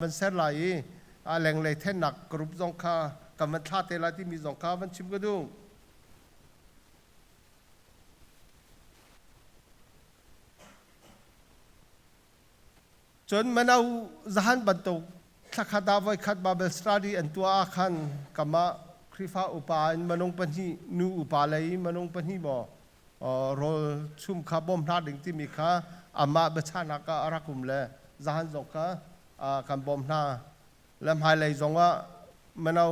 Van ser lai i a lenglei thennak group zong kha kan van thla te lai timi zong kha van chim ka duh. Cun mano zahan bantuk thlakhat ah voikhat Bible study an tuah ah khan kamah Khrihfa upa in manung pahnih nu upa lei manung pahnih maw rawl chum kha bawm hna ding timi kha amah biachahnak ah a rak um le zahan zong kha kan bawm hna le hmailei zong ah mino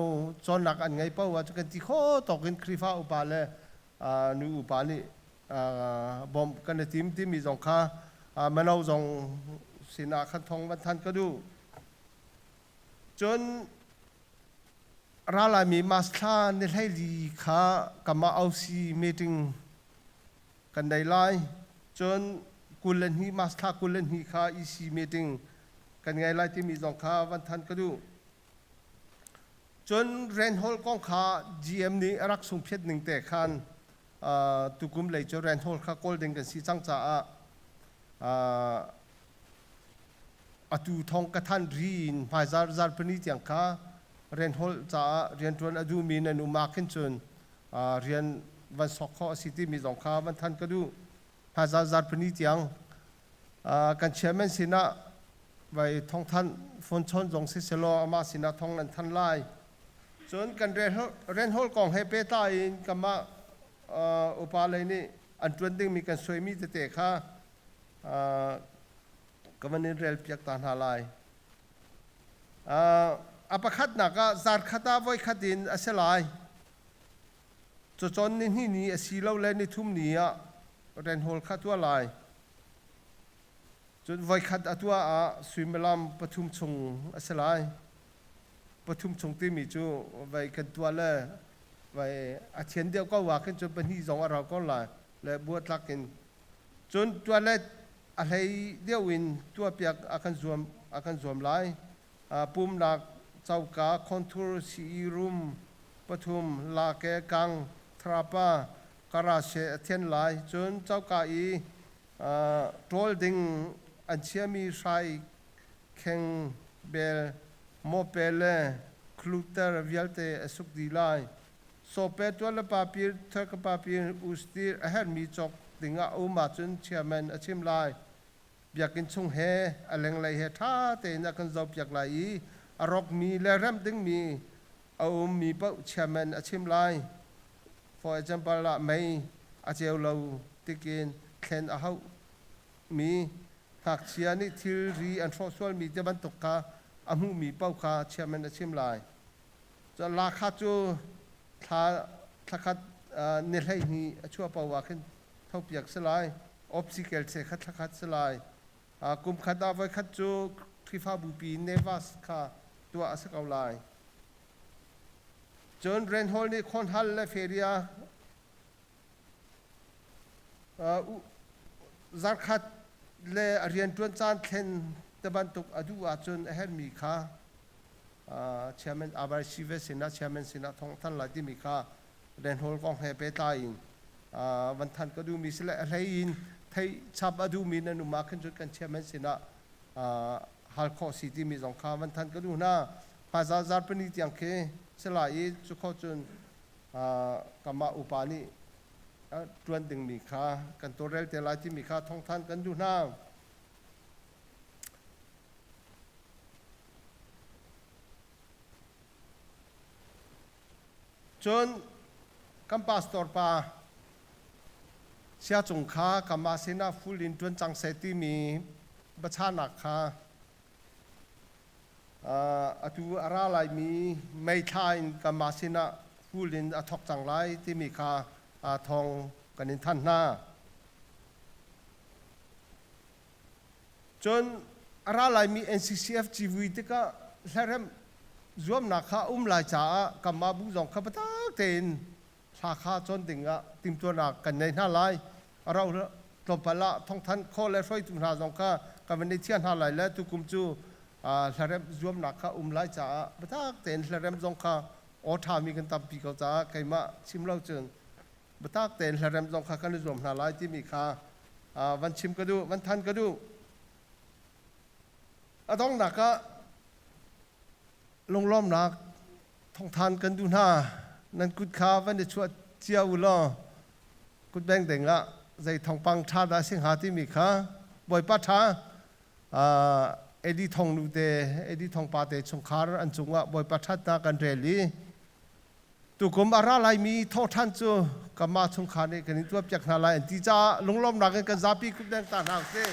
cawnnak an ngei paoh ah kan ti kho tawk in Khrihfa upa le nu upa nih bawmh kan i tim timi zong kha mino zong sinah khan thong van than ka duh. Cun Ralaimi March thla ni 14 kha kamah OC meeting kan nei lai. Cun 22 March thla 22 kha EC meeting kan ngei lai timi zong kha van than ka duh. Cun Renhol kong kha GM nih a rak sungphiat ning te khan tukum lei cu Renhol kha kawl ding kan si cang caah Atu thong ka thanh ri in hmaizar zarpini tiang kha rianholh caah rianṭuan a duhmi nan um ah khin cun rian van sok khawh a si timi zong kha van thanh ka duh. Hmaizar zarpini tiang kan chairman sinah vai thongthanh phone chawn zong si selaw amah sinah thong nan thanh lai. Cun kan rianholh kong he pehtlai in kanmah upa lei nih an ṭuan dingmi kan suaimi tete kha ka van in relpiak ta hna lai. A pakhatnak ah zarkhat ah voikhat in a si lai. Cucun ni hnih ni a si lo le ni thum ni ah renhawl kha tuah lai. Cun voikhat a tuah ah suimilam pathum chung a si lai. Pathum chung timi cu vai kan tuah le vai a thian deuh ko ah khin cun pahnih zong a rau ko lai le buatlak in Cun toilet a hlei deuh in tuahpiak a kan zuam lai. Pumnak coka, contour, sii room pathum, lake, kang, thrapa, karashe a thian lai. Cun coka i ṭawl ding an chiami hrai, kheng, bel, mawpe le khluter vialte a suk dih lai. Sawpe tuan le papir, thirka papir, ustir a herhmi cawk dingah a um ahcun chairman a chim lai. Biakinn chung he a lenglei he ṭha tein a kan zohpiak lai i a rawkmi le remh dingmi a ummi paoh chairman a chim lai. For example ah mei a ceu lo tikin thlen a hauhmi ngakchia nih thilri an hrawh sualmi ti bantuk kha a hmuhmi paoh kha chairman a chim lai. Cun lahkhah cu thla thlakhat ni 12 a chuah paoh ah khin thopiak si lai. Opsikel che kha thlakhat si lai. Kum khat ah voikhat cu Khrihfabu pi Nevas kha tuah a si ko lai. Cun Renhol nih Khonhal le Feria zarkhat le a rianṭuan caan thlen te bantuk a duh ahcun a herhmi kha chairman Abai Sive sinah chairman sinah thawng than lai timi kha renhawl kong he pehtlai in van than ka duhmi si le a hlei in theih chap a duhmi nan um ah khin cun kan chairman sinah hal khawh si timi zong kha van than ka duh hna. Hmaizar zarpini tiang khi si lai i cu kho cun Kamah upa nih ṭuan dingmi kha kan tawlrel te lai timi kha thawngthan kan duh hna. Cun kan pastor pa Sia Cung kha kamah sinah full in ṭuan cang seh timi biachahnak kha Atu a ra laimi May thla in kanmah sinah full in a thawk cang lai timi kha thawng kan in thanh hna. Cun a ra laimi NCCF civui tikah hlaremh zuamnak kha a um lai caah kanmah bu zong kha biatak tein hla kha cawn ding ah timhtuahnak kan ngei hna lai. A rauh tlawmpal ah thawngthanh khawh le hruaitu hna zong kha kan van i thiah hna lai le tukum cu hlaremh zuamnak kha um lai caah biatak tein hlaremh zong kha aw ṭhami kan tampi ko caah keimah chim lo cun biatak tein hlaremh zong kha kan i zuam hna lai timi kha van chim ka duh, van than ka duh. A donghnak ah. Lunglawmnak thawngthan kan duh hna. Nan kut kha van i chuah cia u law kutbeng ding ah zei thawngpang ṭha dah a si hnga timi kha Bawipa ṭha Edi Thong nu te Edi Thong pa te chungkhar an cungah Bawipa ṭhatnak kan rel i tukum a ra laimi thawhṭhan cu kanmah chungkhar nih kan in tuahpiak hna lai an ti caah lunglawmnak in kan zapi kutbeng ta hna usih.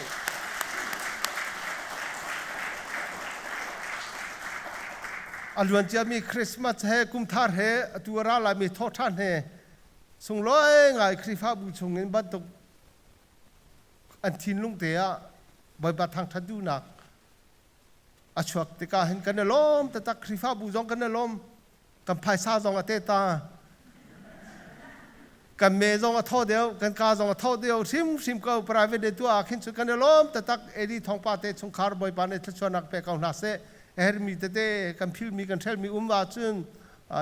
A luan ciami Christmas he kumthar he atu a ra laimi thawhṭhan he sunglawi ngai Khrihfabu chungin bantuk an thinlung te ah Bawipa thangṭhat duhnak a chuak tikah hin kan i lawm taktak Khrihfabu zong kan i lawm kan phaisa zong a te ta kan me zong a thaw deuh kan ka zong a thaw deuh hrimhrim ko private le tuah ah khin cu kan i lawm taktak Eli thawngpa te chungkhar Bawipa nih thluachuahnak pe ko hna seh a hermi tete kan philmi kan hrelmi um ahcun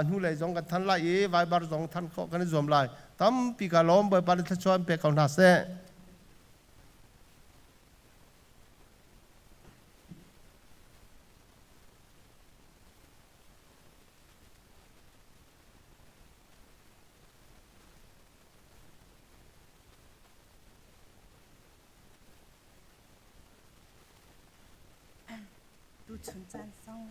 hnulei zong kan than lai i Viber zong than khawh kan i zuam lai tampi ka lawm Bawipa nih thluachuah in pe ko hna seh. Tuchun caan zong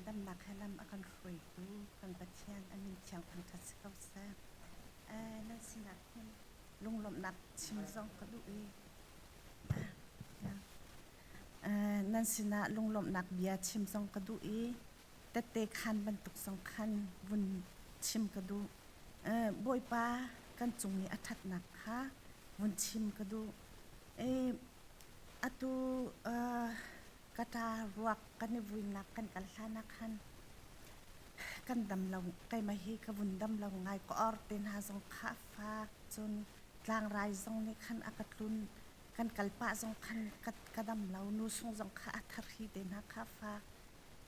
damnak he lam a kan hruaitu kan Pathian a min thiang thangṭhat si ko seh. Nan sinah hin lunglawmhnak chim zong ka duh i Nan sinah lunglawmhnak bia chim zong ka duh i tette khaan bantuk zong khan vun chim ka duh. Bawipa kan cung i a ṭhatnak kha vun chim ka duh. Atu ka ṭa ruak kan i vuinak kan kal hlan ah khan kan dam lo keimah hi ka vun dam lo ngai ka or te hna zong kha a fak cun tlangrai zong nih khan a ka tlun kan kal pah zong khan ka, ka dam lo nu sung zong kha a thar hi te hna kha fak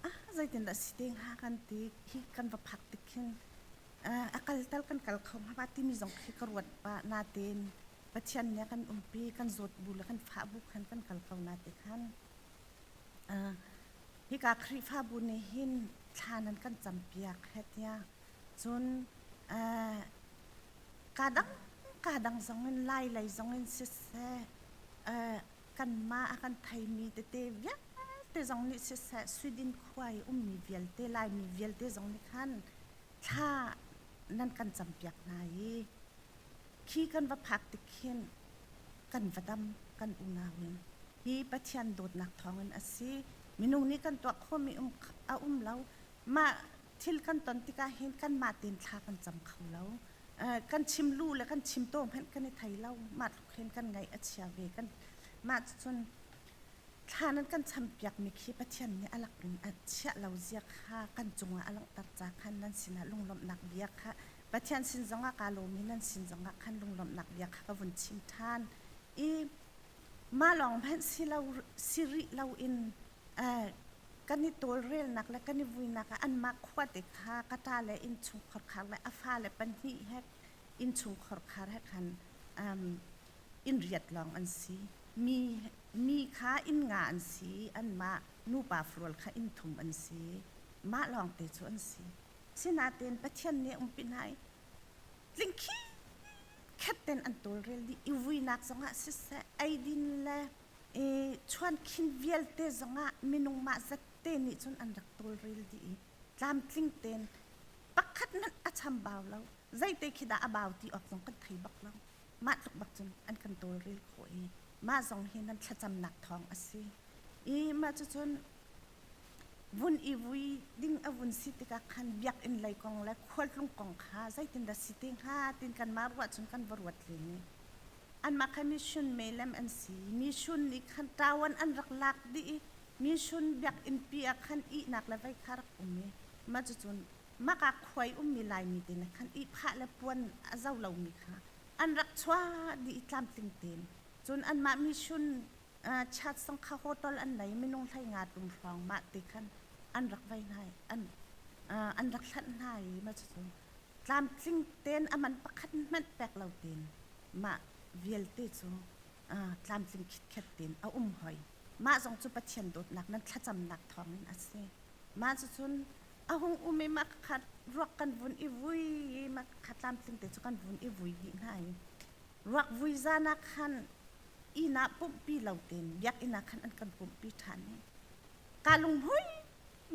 ah zeitin dah si te hnga kan ti hi kan va phak tik khin a kal tal kan kal kho hnga ma timi zong khi ka ruat pah natein Pathian nih a kan umpi kan zawt bu le kan fah bu khan kan kal ko na ti khan hika Khrihfabu nih hin thla nan kan campiak he tiah cun ka dang ka dang zong in lai lei zong in siseh kanmah a kan theimi tete vialte zong nih siseh Sweden khua i ummi vialte Laimi vialte zong nih khan thla nan kan campiak hna i khi kan va phak tik khin kan va dam kan unau in hi Pathian dawtnak thawngin a si minung nih kan tuah khawhmi um a um lo mah thil kan ton tikah hin kanmah tein thla kan cam kho lo kan chim lu le kan chim taw hmanh kan i thei lo mah tluk hin kan ngaih a chia ve kan mah cun thla nan kan champiakmi khi Pathian nih a lak in a chiah lo zia kha kan cungah a langhter ca khan nan sinah lunglawmhnak bia kha Pathian sin zongah kaa lawm i nan sin zongah khan lunglawmhnak bia kha ka vun chim ṭhan i mah lawng hmanh si lo si rih loin kan i tawlrelnak le kan i vuinak ah anmah khuate kha ka ṭa le innchungkhar khar le a fale pahnih he innchungkhar khar he khan inn riat lawng an si. Mi, mi kha inn nga an si, anmah nupa furual kha inn thum an si. Mah lawngte cu an si. Sinain Pathian nih umpi hna i tling khet ten an tawlrel dih i vuinak zongah siseh eidin le i chuankhin vialte zongah minung mah zat te nih cun an rak tawlrel dih i tlamtling tein pakhat hmanh a chambau lo zeite khi dah a bau ti awk zong kan thei bak lo mah tluk bak cun an kan tawlrel khawh i mah zong hi nan thlacamnak thawng a si i mah cucun Vun i vui ding a vun si tikah khan biakinn lei kong le khualtlung kong kha zeitindah si te hnga tiin kanmah ruah cun kan va ruat len i anmah kha mission melem an si. Mission nih khan ṭawan an rak lak dih i mission biakinn pi ah khan ihnak le vei kha rak um i mah cucun maka khuai ummi Laimi te nih khan ihphah le puan a zo lomi kha an rak chuah dih i tlamtling tein cun anmah mission chat song kha hotel an nei minung hlei nga tum hrawng mah ti khan an rak vei hna an an rak hlanh hna i ma cu tlamtling ten aman pakhat hmanh pek lo tin mah vialte cu tlamtling khitkhet tin a um hoi mah zong cu Pathian dawtnak nan thlacamnak thawngin a si. Mah cucun a hung um i mah kha ruak kan vun i vui i mah kha tlamtling te cu kan vun i vui dih hna i ruak vui zan ah khan inn ah pumhpi lo tein biakinn ah khan an kan pumhpi ṭhan i kaa lunghmui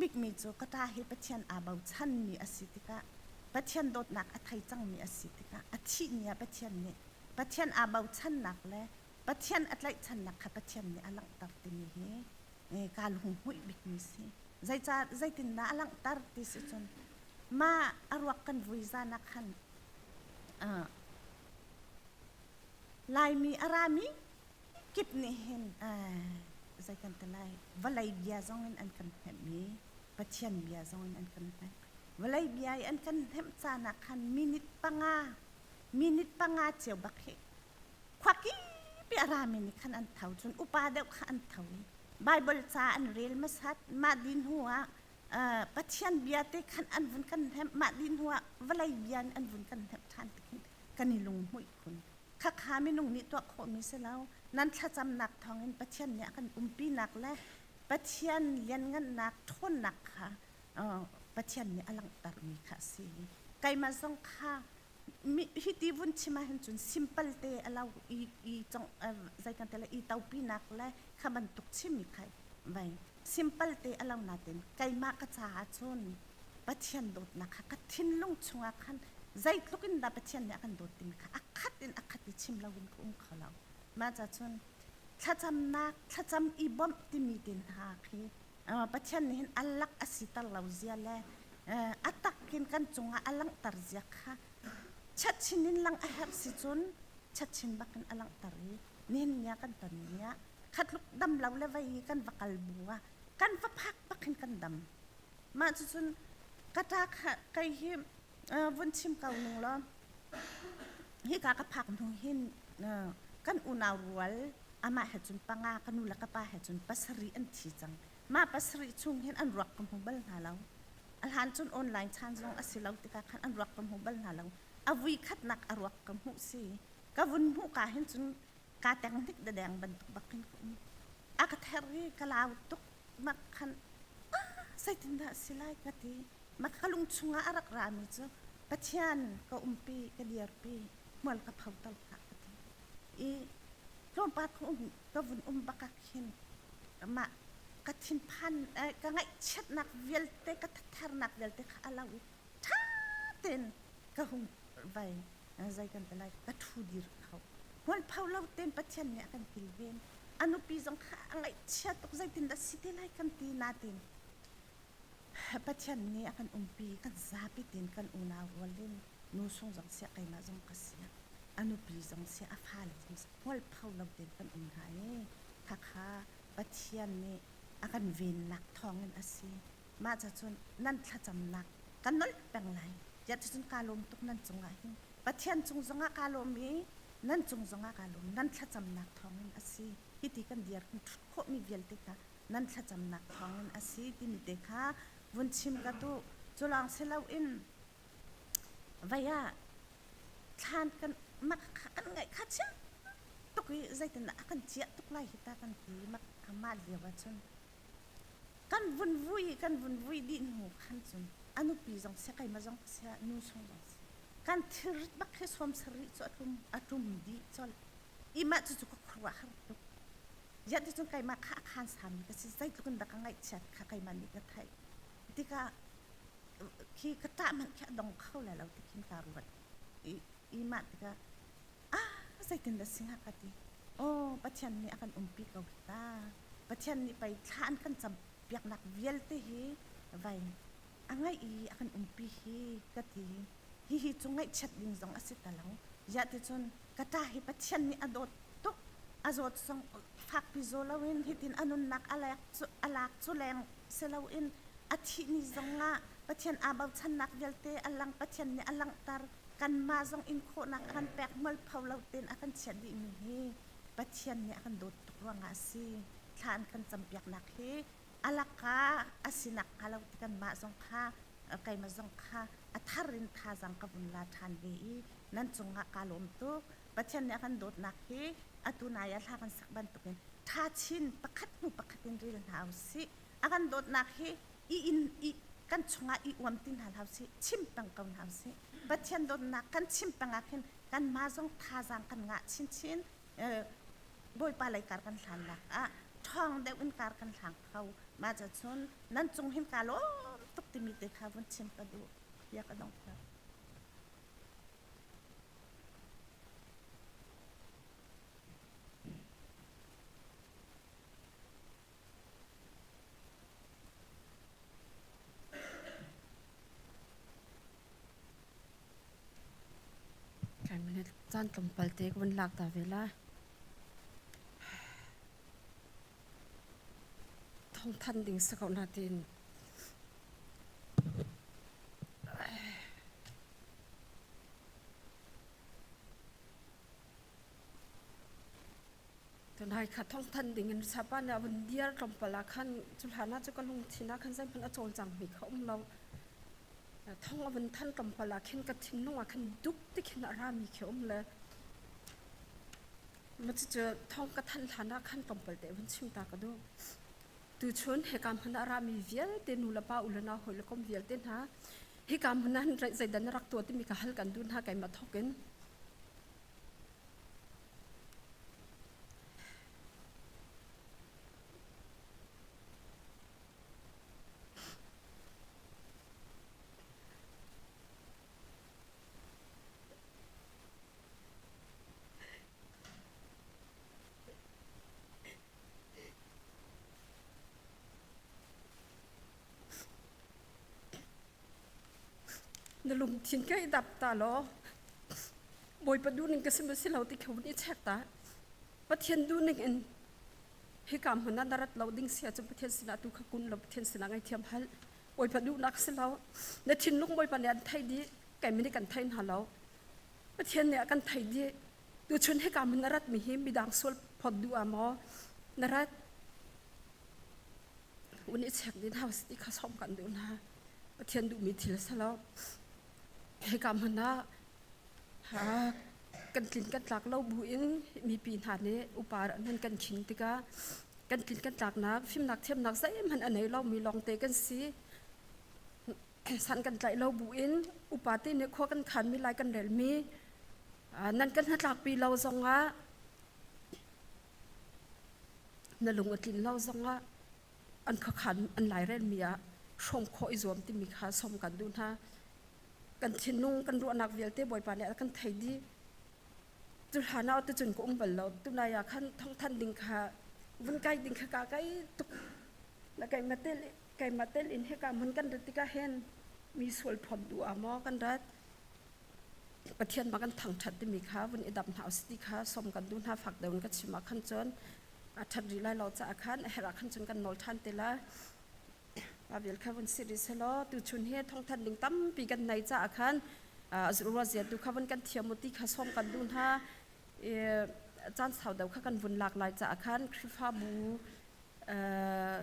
bikmi cu ka ṭa hi Pathian aa bochanmi a si tikah Pathian dawtnak a thei cangmi a si tikah a thih ni ah Pathian nih Pathian aa bochannak le Pathian a tlaihchannak kha Pathian nih a langhter timi hi kaa lunghmuih bikmi si. Zeicah zeitindah a langhter ti si cun mah a ruak kan vui zan ah khan Laimi a rami kip nih hin zei kan ti lai vawlei bia zong in an kan hnemh i Pathian bia zong in an kan hnemh. Vawlei bia i an kan hnemh caan ah khan minute panga minute panga cio bak hi khua kip i a rami nih khan an tho cun upa deuh kha an tho i Bible ca an rel hmasat mah dih hnu ah Pathian bia te khan an vun kan hnemh mah dih hnu ah vawlei bia in an vun kan hnemh ṭhan ti khin kan i lunghmuih khun. Khakha minung nih tuah khawhmi si lo. Nan thlacamnak thawngin Pathian nih a kan umpinak le Pathian lianngannak ṭhawnnak kha Pathian nih a langhtermi kha a si. Keimah zong kha hi ti vun chim ahhin cun simple te a lo i i cong zei kan ti lai i topinak le kha bantuk chimmi kha vai simple te a lo natin keimah ka caah cun Pathian dawtnak kha ka thinlung chungah khan zeitluk in dah Pathian nih a kan dawt timi kha a khat in a khat i chim loin ka um kho lo. Mah ca cun thlacamnak thlacam i bawmh timi te hna khi Pathian nih hin a lak a siter lo zia le a tak in kan cungah a langhter zia kha chatchin in lang a herh si cun chatchin bakin a langhter i nihin ni ah kan ton ni ah khatluk dam lo le vei i kan va kal bu ah kan va phak bak hin kan dam. Mah cucun ka ṭa kha kei hi vun chim ko ning law hika ka phak hnu hin kan unau rual amah he cun panga ka nu le ka pa he cun pasarih an thi cang. Mah pasarih chung hin an ruak ka hmu bal hna lo. A hlan cun online chan zong a si lo tikah khan an ruak ka hmu bal hna lo. A vui khatnak a ruak ka hmuh si. Ka vun hmuh ka hin cun kaa teng hnik dadeng bantuk bak in ka um. A ka ther i ka lau tuk mak khan ah zeitindah a si lai ka ti. Mak ka lung chungah a rak rami cu Pathian ka umpi ka dirpi hmual ka pho tal hlah ka ti. I tlawmpal ka um ka vun um bak ah khin mah ka thinphan ka ngaihchiatnak vialte ka thathernak vialte kha a lo i ṭha tein ka hung vai zei kan ti lai ka ṭhu dir kho hmualpho lo tein Pathian nih a kan kilven a nupi zong kha a ngaihchia tuk zeitindah si te lai kan ti nain Pathian nih a kan umpi kan zapi tein kan unau rual in nu sung zong siah keimah zong ka siah a nupi zong siah a fale zong siah hmualpho lo tein kan um hna i khakha Pathian nih a kan vennak thawngin a si. Mah ca cun nan thlacamnak ka nolh peng lai. Tiah cucun kaa lawm tuk nan cungah hin. Pathian cung zongah kaa lawm i nan cung zongah kaa lawm. Nan thlacamnak thawngin a si. Hiti kan dir kan ṭhut khawhmi vialte kha nan thlacamnak thawngin a si timi te kha vun chim ka duh. Cu lawng si loin vei ah thlan kan mak kan ngaih kha chia tuk i zeitindah a kan ciah tuk lai hi ta kan ti mak mah lio ah cun kan vun vui kan vun vui dih hnu khan cun a nupi zong sia keimah zong sia nu sung zong si kan thilrit bak hi sawm sarih cu a tlum a tlum dih colh i mah cucu ka khuaruah har tuk ziah ti cun keimah kha a khan sami ka si zeitluk in dah ka ngaihchiat kha keimah nih ka theih tikah khi ka ṭah hmanh khi a dong kho lai lo ti khin kaa ruat i i mah tikah ah zeitindah si hnga ka ti aw Pathian nih a kan umpi ko hi ta Pathian nih pei thla an kan cam piaknak vialte hi vai a ngaih i a kan umpi hi ka ti hihi cu ngaihchiat ding zong a si ta lo ziah ti cun ka ṭa hi Pathian nih a dawt tuk a zawt zong fakpi zaw loin hitin a nunnak a lek cu a lak cu leng si loin a thih ni zongah Pathian aa bochannak vialte a lang Pathian nih a langhter kanmah zong in khawhnak a kan pek mualpho lo tein a kan chiah dihmi hi Pathian nih a kan dawt tuk ruangah a si thla an kan campiaknak hi a laka a sinak hnga lo ti kanmah zong kha keimah zong kha a thar in thazaang ka vun la ṭhan ve i nan cungah kaa lawm tuk Pathian nih a kan dawtnak hi atu nai ah hla kan sak bantukin ṭha chin pakhat hnu pakhat in rel hna u sih. A kan dawtnak hi I in i kan chungah i uam ti hna hlah sih, chim peng ko hna sih. Pathian dawtnak kan chim peng ah khin kanmah zong thazaang kan ngah chinchin. Bawipa lei kar kan hlannak ah ṭhawng deuh in kar kan hlang kho. Mah cun nan cung hin kaa lawm tuk timi te kha vun chim ka duh. Bia ka dong ter. Caan tlawmpal te ka vun lak ta ve la. Thawngthan ding si ko na tiin. Tunai kha thawngthan ding in sapa nih a vun diar tlawmpal ah khan cu hlan ah cu ka lungthin ah khan zeihmanh a cawlcang mi kha um lo. Thong a vun than tlawmpal ah khin ka thinlung ah khan duk ti khin a ra mi khi um le ma cucu thong ka than hlan ah khan tlawmpal te vun chim ta ka duh. Tuchun hika hmun ah ra mi vialte nu le pa u le nau hawi le kom vialte hna hika hmun ah zeidan na rak tuah timi ka hal kan duh hna keimah thawk in. Na lungthin ka i dap ta law Bawipa duhning ka si maw si lo ti kha vun i check ta. Pathian duhning in hika hmun ah na rat lo ding si ahcun Pathian sinah tu kha kun law Pathian sinah ngaihthiam hal. Bawipa duhnak si lo. Na thinlung Bawipa nih an theih dih. Keimah nih kan thei hna lo. Pathian nih a kan theih dih. Tuchun hika hmun na ratmi hi midang sual phawt duh ah maw na rat? Un i check din hau ti kha som kan duh hna. Pathian duhmi thil si lo. Hika hmun ah kan tlin kan tlak lo bu in mipi hna nih upa nan kan khin tikah kan tlin kan tlaknak fimnak thiamnak zeihmanh a nei lomi lawngte kan si. San kan tlaih lo bu in upa te nih khua kan khanmi lai kan relmi nan kan hnatlakpi lo zongah na lung a tlin lo zongah an khuakhan an lairelmi ah hrawm khawh i zuam timi kha som kan duh hna. Kan thinlung kan ruahnak vialte Bawipa nih a kan thei dih. Cu hlan ah tucun ka um bal lo. Tunai ah khan thawngthan ding kha vun kai ding kha ka kai tuk. Na keimah tel keimah tel in hika hmun kan rat tikah hin mi sual phawt duh ah maw kan rat. Pathian ma kan thangṭhat timi kha vun i dap hna usih ti kha som kan duh hna fak deuh in ka chim ah khan cun a ṭhat rih lai lo caah khan a herh ah khan cun kan nawl ṭhan te lai. Mah vial kha vun si rih sehlaw tuchun hi thawngthanh ding tampi kan nei caah khan ruazia tu kha vun kan thiam u ti kha sawm kan duh hna. I caan sau deuh kha kan vun lak lai caah khan Khrihfabu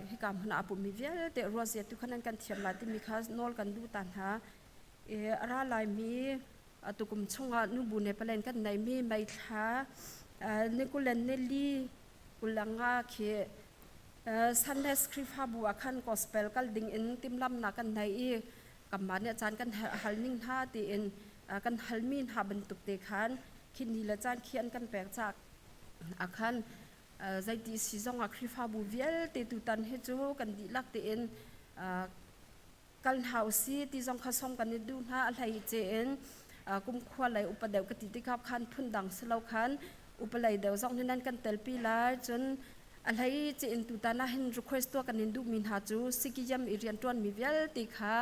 hika hmun ah a pummi vialte ruazia tu kha nan kan thiam lai timi kha nawl kan duh ta hna. I a ra laimi tukum chungah nubu ne palen kan neimi meithla ni kulen ni li kulanga khi Sunday Khrihfabu ah khan gospel kal ding in timlamnak kan nei i kanmah nih caan kan hal ning hna tiin kan halmi hna bantuk te khan khi ni le caan khi an kan pek cak ah khan zeiti si zongah Khrihfabu vialte tutan hi cu kan dihlak tein kal hna usih ti zong kha song kan i duh hna a hlei ce in kumkhua lei upa deuh ka ti tikah khan phundang si lo khan upa lei deuh zong nih nan kan telpi lai cun a hlei ce in tutan ah hin request tuah kan in duhmi hna cu sikiyam i rianṭuanmi vialte kha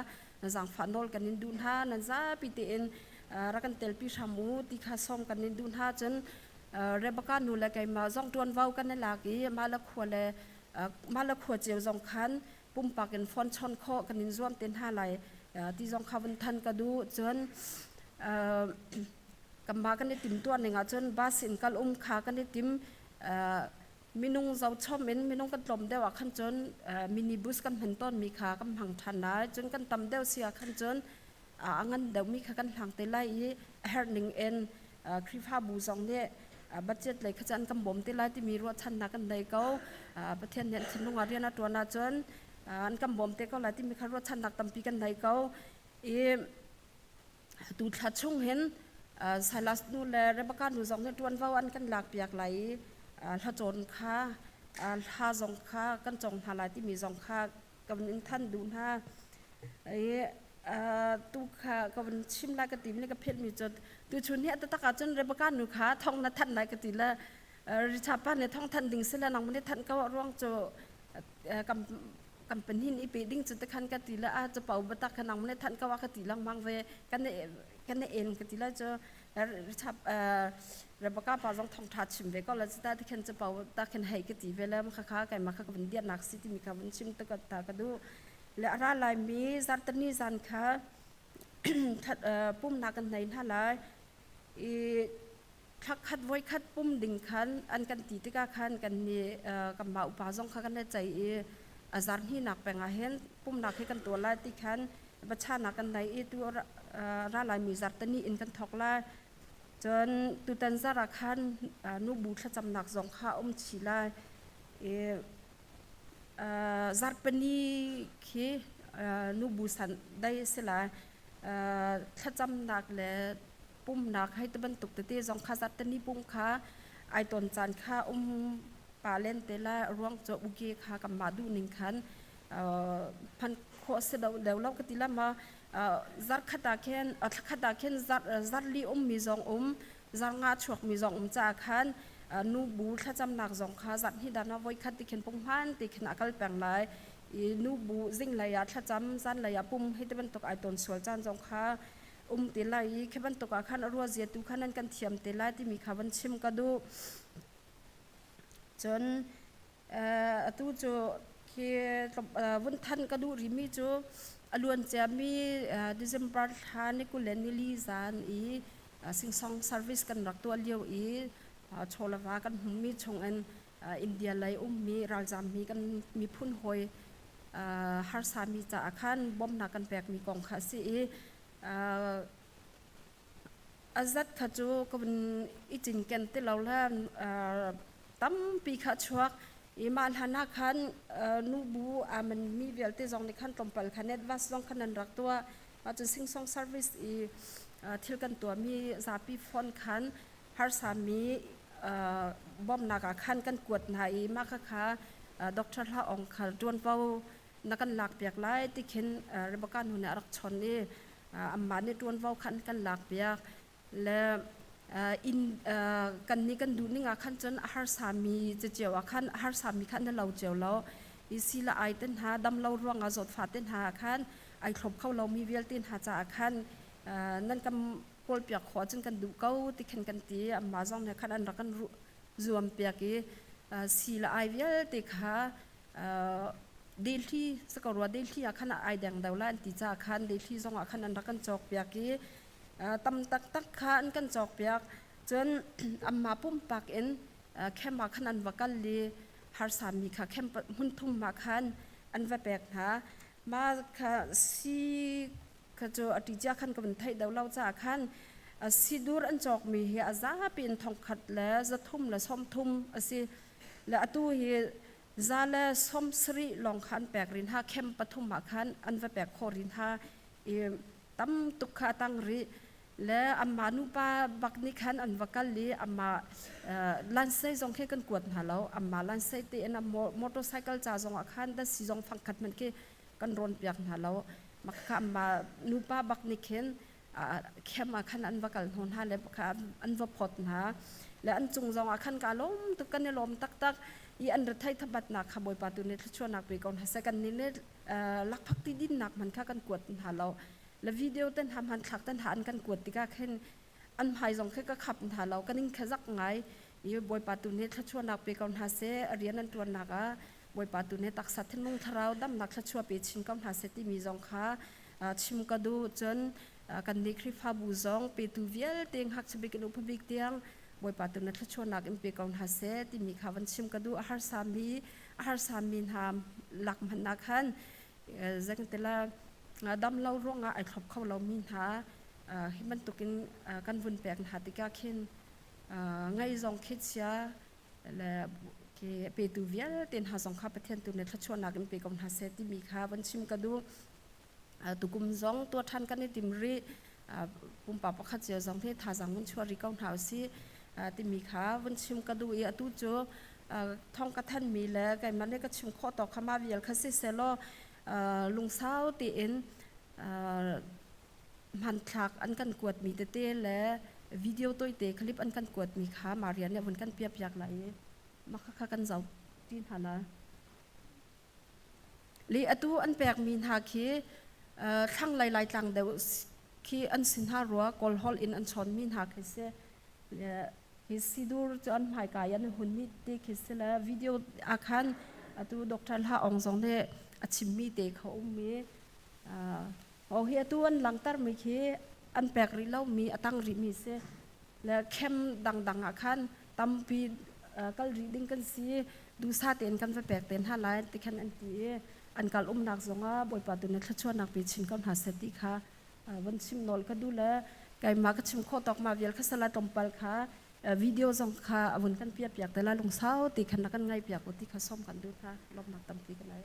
zaangfah nawl kan in duh hna nan zapi tein rak kan telpi hram u ti kha sawm kan in duh hna cun Rebecca nu le keimah zong ṭuanvo kan i lak i mah le khua le mah le khua cio zong khan pumpak in phone chon khawh kan in zuam te hna lai ti zong kha vun than ka duh cun kanmah kan i timtuah ning ahcun bus in kal um kha kan i tim minung zochom in minung kan tlawm deuh ah khan cun minibus kan hman tawn mi kha kan hmang ṭhan lai cun kan tam deuh si ah khan cun a ngan deuhmi kha kan hlang te lai i a herh ning in Khrihfabu zong nih budget lei kha cu an kan bawm te lai timi ruahchannak kan nei ko. Pathian nih an thinlung ah rian a ṭuan ahcun An kan bawm te ko lai timi kha ruahchannak tampi kan nei ko. I tu thla chung hin Silas nu le Rebecca nu zong nih ṭuanvo an kan lakpiak lai i hlacawn kha hla zong kha kan cawng hna lai timi zong kha ka vun in than duh hna. I tu kha ka vun chim lai ka ti mi ka phelh mi cu tuchun hi a taktak ahcun Rebecca nu kha thong na thanh lai ka ti le Richard pa nih thong thanh ding si le nang nih thanh ko ruang cu kan kan pahnih i pe ding cu tikhan ka ti le a capo biatak kha nang nih thanh ko a ka ti lengmang ve kan kan en ka ti lai cu Richard Rebecca pa zong thong tha chim ve ko la ta tikhan capo ta khan hei ka ti ve le kha kha keimah kha ka vun diatnak si timi kha vun chim ta ta ka duh le a ra lai mi zartani zan kha pumnak kan nei hna lai i Thlakhat voikhat pum ding khan an kan ti tikah khan kan nih kanmah upa zong kha kan i ceih i a zarhninak peng ah hin pumnak hi kan tuah lai ti khan biachahnak kan nei i tu ra laimi zarhteni in kan thawk lai. Cun tutan zarh ah khan nubu thlacamnak zong kha a um chih lai i zarhpini khi nubu san dei a si lai. Thlacamnak le pumnak hei ti bantuk tete zong kha zarhteni pum kha ai ton caan kha um pa len te la ruang cu uke kha kanmah duh ning khan hman khawh si do deuh lo ka ti la ma zarkhat ah khin thlakhat ah khin zarli um mi zong um zarnga chuak mi zong um caah khan nu bu thlacamnak zong kha zarh hnih dan ah voi khat ti khin punghman ti khin a kal peng lai i nu bu zing lei ah thlacam zan lei ah pum hei ti bantuk ai ton sual caan zong kha um te lai i khi bantuk ah khan a ruah zia tu khan nan kan thiam te lai timi kha van chim ka duh. Cun atu cu khi vun than ka duh rimi cu a luan ciami December thla ni 20 le nili zan i singsong service kan rak tuah lio i chawlava kan hmumi chungin India lei ummi ralzammi kan miphun hawi harsami caah khan bawmhnak kan pekmi kong kha a si i a zat kha cu ka vun i cinken ti lo le tampi kha a chuak i mah hlan ah khan nubu aa manmi vialte zong nih khan tlawmpal kha advance zong khan an rak tuah. Mah cun singsong service i thil kan tuahmi zapi phone khan harsami bawmhnak ah khan kan kuat hna i mah khakha Dr. Hla Aung kha ṭuanvo na kan lakpiak lai ti khin Rebecca nu nih a rak chon i amah nih ṭuanvo khan kan lakpiak le inn kan nih kan duh ning ah khan cun a harsami cio ah khan a harsami khan na lo cio lo i si le ai te hna dam lo ruangah zawtfah te hna ah khan ai thlop kho lomi vialte hna caah khan nan kan kawlpiak khawh ahcun kan duh ko ti khin kan ti. Amah zong nih khan an rak kan zuam piak i si le ai vialte kha Delhi sako rua Delhi ah khan ai deng deuh lai an ti caah khan Delhi zong ah khan an rak kan cawk piak i tam taktak kha an kan cawk piak. Cun amah pumpak in camp ah khan an va kal i harsami kha camp hmun thum ah khan an va pek hna. Mah kha si kha cu a ṭi cia khan ka vun theih deuh lo caah khan sidur an cawkmi hi a zapi in thongkhat le 330 a si le atu hi 170 lawng kha an pek rin ha khem pathum ah khan an va pek khawh rin ha i tam tuk kha a tang rih le amma nupa bak nih khan an va kal i amma lansei zong khi kan kuat hna lo amma lansei te in a motorcycle ca zong ah khan dasi zong fangkhat hmanh khi kan rawn piak hna lo makha amma nupa bak nih khin khem ah khan an va kal hnu hna le kha an va phawt hna le an cung zong ah khan ka lawm tuk kan i lawm taktak i an rethei thabatnak kha Bawipa tu nih thluachuahnak pe ko hna seh kan nih nih lakphak ti dinnak man kha kan kuat hna lo le video ten hna hmanthlak ten hna an kan kuat tikah khin an hmai zong khi ka khap hna lo ka ning kha zak ngai i Bawipa tu nih thluachuahnak pe ko hna seh a rian an ṭuannak ah Bawipa tu nih taksa thinlung thlarau damnak thluachuah pe chin ko hna seh timi zong kha chim ka duh. Cun kan nih Khrihfabu zong petu vialte ngakchia bik in upa bik tiang Bawipa tu na thluachuahnak in pe ko hna seh timi kha van chim ka duh. A harsami a harsami hna lak hmanh ah khan zengtela dam lo ruangah ai thlop kho lomi hna hi bantukin kan vun pek hna tikah khin ngei zong khi chia le Khi petu vialte hna zong kha Pathian tu nih thluachuahnak in pe ko hna seh timi kha van chim ka duh. Tukum zong tuah ṭhan kan i tim rih. Pumpak pakhat cio zong hi thazaang vun chuah rih ko hna usih timi kha vun chim ka duh i atu cu thong ka thanmi le keimah nih ka chim khawh tawk kha mah vial kha si sehlaw lungsau tein hmanthlak an kan kuatmi tete le video tawite clip an kan kuatmi kha Maria nih a vun kan piahpiak lai i mah kha kan zoh ṭi hna lai. Le atu an pekmi hna khi thlanglei Laitlang deuh khi an si hna rua Kawl holh in an chawnmi hna khi si. Hi sidur cu an hmaika i an hunmi te khi si le video ah khan atu Dr. Hla Aung zong nih a chimmi te kha um i Oh hi atu an langhtermi khi an pek rih lomi a tang rihmi si. Le khem dangdang ah khan tampi kal rih ding kan si. Duhsah tein kan va pek te hna lai ti khan an ti i an kal umnak zongah Bawipa tu nih thluachuahnak pe chin ko hna seh ti kha von chim nawl ka duh le keimah ka chim khawh tawk ma vial kha sala tlawmpal kha video zong kha a vun kan piah piak te la lungsau ti khan na kan ngai piak u ti kha som kan duh hna lawmnak tampi ka nei.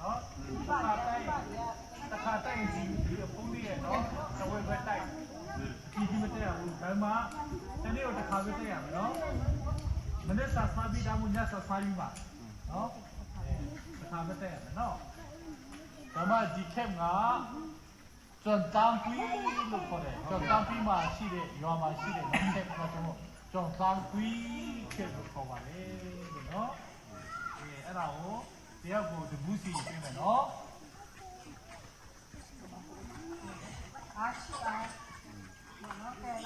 နော်တခါတိုက်တခါတိုက်ဒီဒီအဖုံးလေးရဲ့နော်တဝဲပဲတိုက်ဒီဒီမတက်ဘူးဒါမှတနေ့တော့တခါပဲတက်ရမယ်နော်မနေ့စာစားပြီးဒါမှညစာစားပြီးပါနော်တခါပဲတက်ရမယ်နော်ဒါမှဒီခက်က ကျွန်တန်းကွီးလို့ခေါ်တယ်ကျွန်တန်းကွီးမှာရှိတဲ့ရွာမှာရှိတဲ့ခက်ကတော့ကျွန်တန်းကွီးခက်လို့ခေါ်ပါလေလို့နော်အဲအဲ့ဒါကိုတယောက်ကိုတဘူးစီပြင်မယ်နော်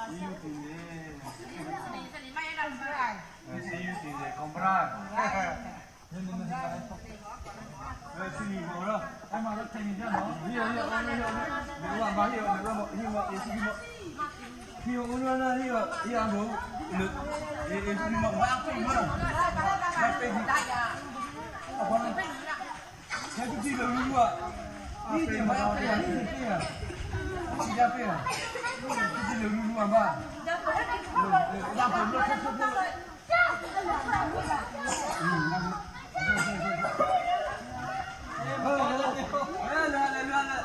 စီယူတင်နေစီယူတင်နေကွန်ပရာ နင်းနင်းနင်း စီယူဘောလား အဲ့မှာတော့ထိုင်နေကြနော် ဒီရရအောင်ရအောင်ဒီကဘာရအောင်မဒီမအေစီမဒီဦးနာနာဒီရမောလေအေစီမဘာကိုမလားဘာပဲဒီအဘောဆက်ကြည့်လို့လူကဒီတင်မအောင်တယ်ဒီတင်ရစီရပဲဒီလူလူကဘာလာပေါ်လို့ဖဖဖ လာလာလာလာ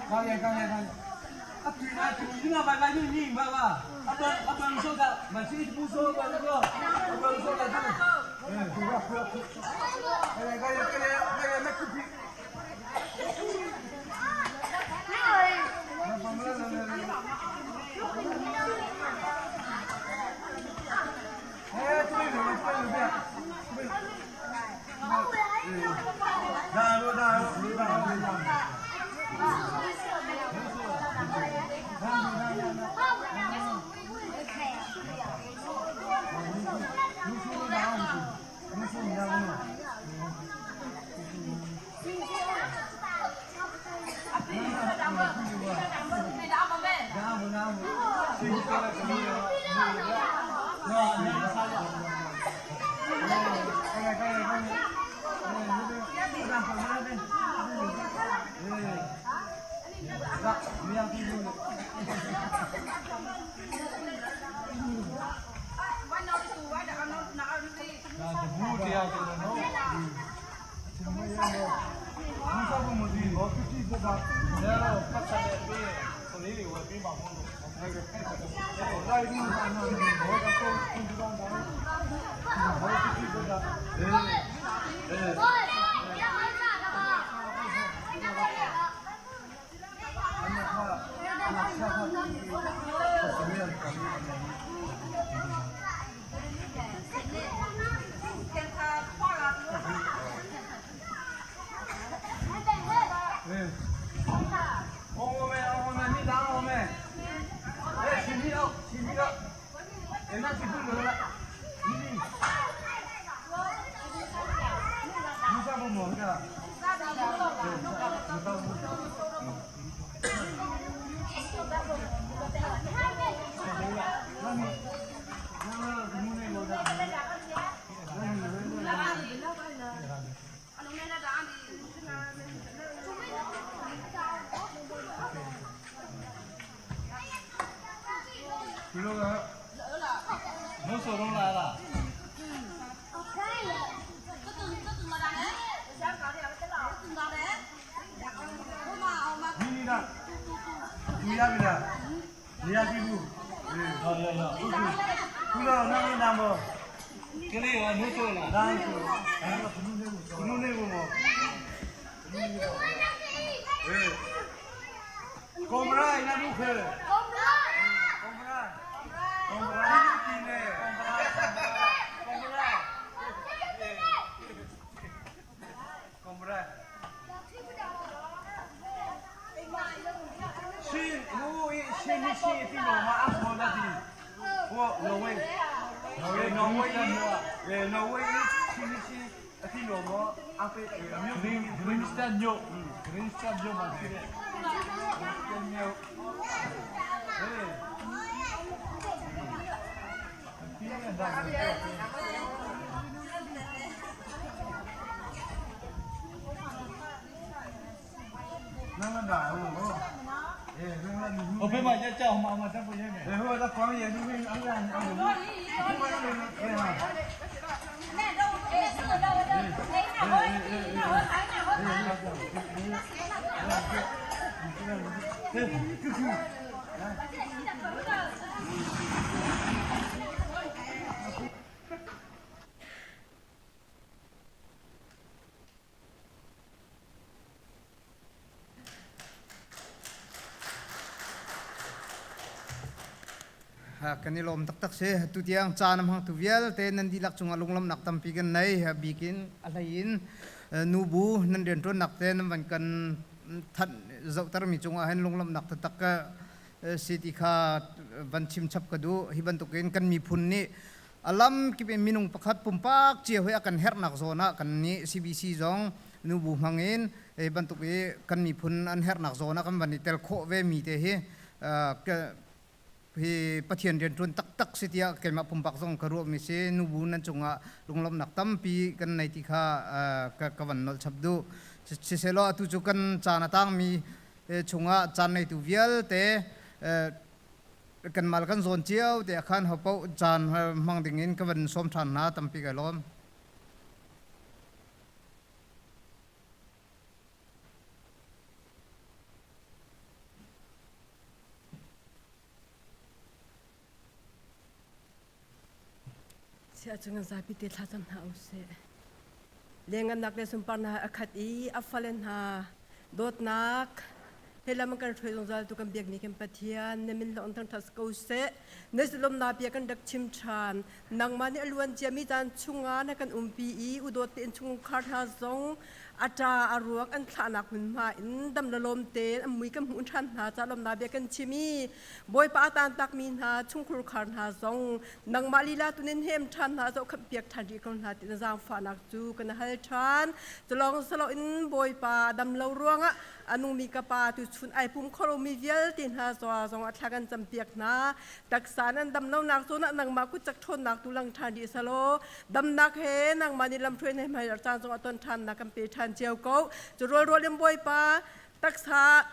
ကောင်းရကောင်းရကောင်းအပူအပူဒီမှာဘာဘာညင်ဘာဘာအပအပမစောကမရှိဘူးစောကလို့အပမစောကတူအဲကူရကူအဲကောင်းရကောင်းရကောင်းရမကူပီဘာမလာလာလာအဲတူလို့တူလို့ဗျဒါရောဒါရောဒါရော ဒါတဘူးတရားကျတော့နော် ဘူးစားဖို့မသိဘူးဖြစ်ဖြစ်က ဒါတော့ပတ်သက်တဲ့ပြီးကလေးတွေဝယ်ပြီးမှာမဟုတ်လို့ လိုက်ပြီးတော့ဘောကတော့သူတို့တော့ဘောဖြစ်ဖြစ်က 我们我们你打我们，哎，亲戚哦，亲戚哦，哎，那是不了了，你你啥不忙的？那你那个木内有的。ဒီလိုက နို့ဆိုတော့လာလား ဒီနီနာဒီရပြီလားနေရာကြည့်ဘူး ဟုတ်ရရ ခုတော့နာနေနာမော ကလေးကနို့ဆိုလား ဒါဆိုဘနုနေဘမောအေးကွန်မရာနာဒုခေကွန်မရာကွန်မရာကွန်မရာဒီနေကွန်မရာကွန်မရာကွန်မရာရှင်ငိုရှင်ရှင်တိမောမအဖောလာဒီဟိုနော်ဝေးနော်ဝေးနော်ဝေးနော်ဝေးရှင်ရှင်အတိမောမအဖေအမျိုး ဂရင်းဂရင်းစတန်ညိုဂရင်းစတန်ညိုမှာရှိတဲ့ မျိုးဟေး ပြီးရတဲ့ဒါ နာမတာဟုတ်ဘော我别买这叫妈妈这不也没。 Kan i lawm taktak si. Tutiang caan a hmangtu vialte nan dihlak cungah lunglawmhnak tampi kan nei. Bikin a hlei in nubu nan rianṭuannak te nan van kan thanh zohtermi cungah hin lunglawmhnak taktak ka si ti kha van chim chap ka duh. Hi bantukin kan miphun nih a lam kip in minung pakhat pumpak cio hi a kan herhnak zawn ah kan nih CBC zong nubu hmang in hi bantuk i kan miphun an herhnak zawn ah kan van i tel khawh ve mi te hi hi Pathian rianṭuan taktak si tiah keimah pumpak zong ka ruahmi si. Nubu nan cungah lunglawmhnak tampi kan nei ti kha ka van nolh chap duh. Siselaw atu cu kan caan a tangmi chungah caan neitu vialte kanmah le kan zawn cio te ah khan hopaoh caan hmang dingin ka van sawm ṭhan hna. Tampi kai lawm. Siah cu ngan zapi te thla cam hna usih. Lengannak le sunparnak a khat i a fale hna dawtnak he lam kan hruai zungzal tu kan biakmi kan Pathian na min lawng thangṭhat ko seh. Na zulomnak bia kan rak chim ṭhan. Nangmah nih a luan ciami caan chungah na kan umpi i udawt tein chungkhar hna zong a ṭa a ruak an thlahnak hmunhma in dam le lawm tein an mui kan hmuh ṭhan hna ca lawmnak bia kan chim i Bawipa a tantakmi hna chungkhur khar hna zong nangmah lila tunin hem ṭhan hna zohkhenh piak ṭhan rih ko hna ti na zaangfahnak cu kan hal ṭhan. Culawng saloin Bawipa dam lo ruangah a nungmi ka pa tuchun ai pum kho lomi vialte hna zong a thla kan campiak hna. Taksa nan dam lonak zawn ah nangmah kutcak ṭhawnnak tu lang ṭhan rih selaw damnak he nangmah nih lamhruai na hmai caan zong a ton ṭhannak kan pe ṭhan cio ko. Cu rualrual in Bawipa taksa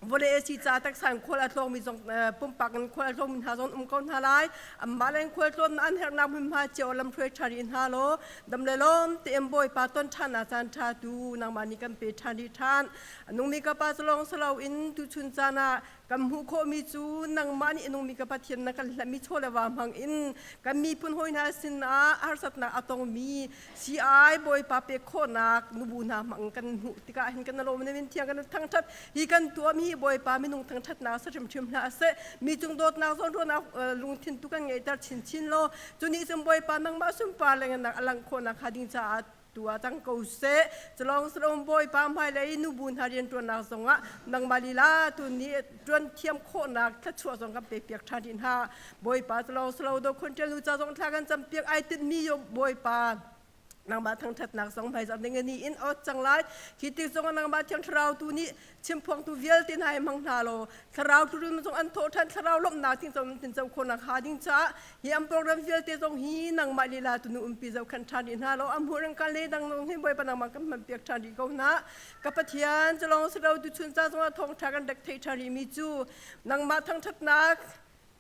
vawlei a si caah taksa in khual a tlawngmi zong pumpak in khual a tlawngmi hna zong um ko hna lai. Anmah le khual tlawnnak an herhnak hmunhma cio lamhruai ṭha rih hna law dam le lawm tein Bawipa ton ṭhannak caan ṭha tu nangmah nih kan pe ṭhan rih ṭhan. A nungmi ka pa cu lawng si loin tuchun caan ah kan hmuh khawhmi cu nangmah nih a nungmi ka Pathian na kan hlahmi chaw le va hmang in kan miphun hawi hna sinah harsatnak a tongmi CI Bawipa pek khawhnak nubu hna hmang kan hmuh tikah hin kan lawm na min thiang kan thangthat hi kan tuahmi Bawipa minung thangthatnak sa hrimhrim hlah seh mi cung dawtnak zawnruahnak lungthin tu kan ngeihter chinchin law cu nih cun Bawipa nangmah sunpar le ngannak a langh khawhnak hnga ding caah tu ah cang ko seh. Culawng salom Bawipa hmailei nubu hna rianṭuannak zongah nangmah lila tu nih ṭuan thiam khawhnak thluachuah zong kan pekpiak ṭhan rih hna. Bawipa culawng salo do khun ṭial nu ca zong thla kan campiak ai tinhmi yo Bawipa nangmah thangṭhatnak zong hmaizarh ding ni in ot cang lai. Khi tik zongah nangmah Thiang Thlarau tu nih chimpuangtu vialte hna hi hmang hna law thlarau tlurun zong an thawh ṭhan thlarau lawmhnak ting zong tin co khawhnak hnga ding caah hi an program vialte zong hi nangmah lila tu nu umpi zohkhenh ṭhan rih hna law am hmuh kan le dang zong hi Bawipa nangmah kan hman piak ṭhan rih ko hna ka Pathian culawng si lo tu chun ca zongah thawngṭha kan rak theih ṭhan rih mi cu nangmah thangṭhatnak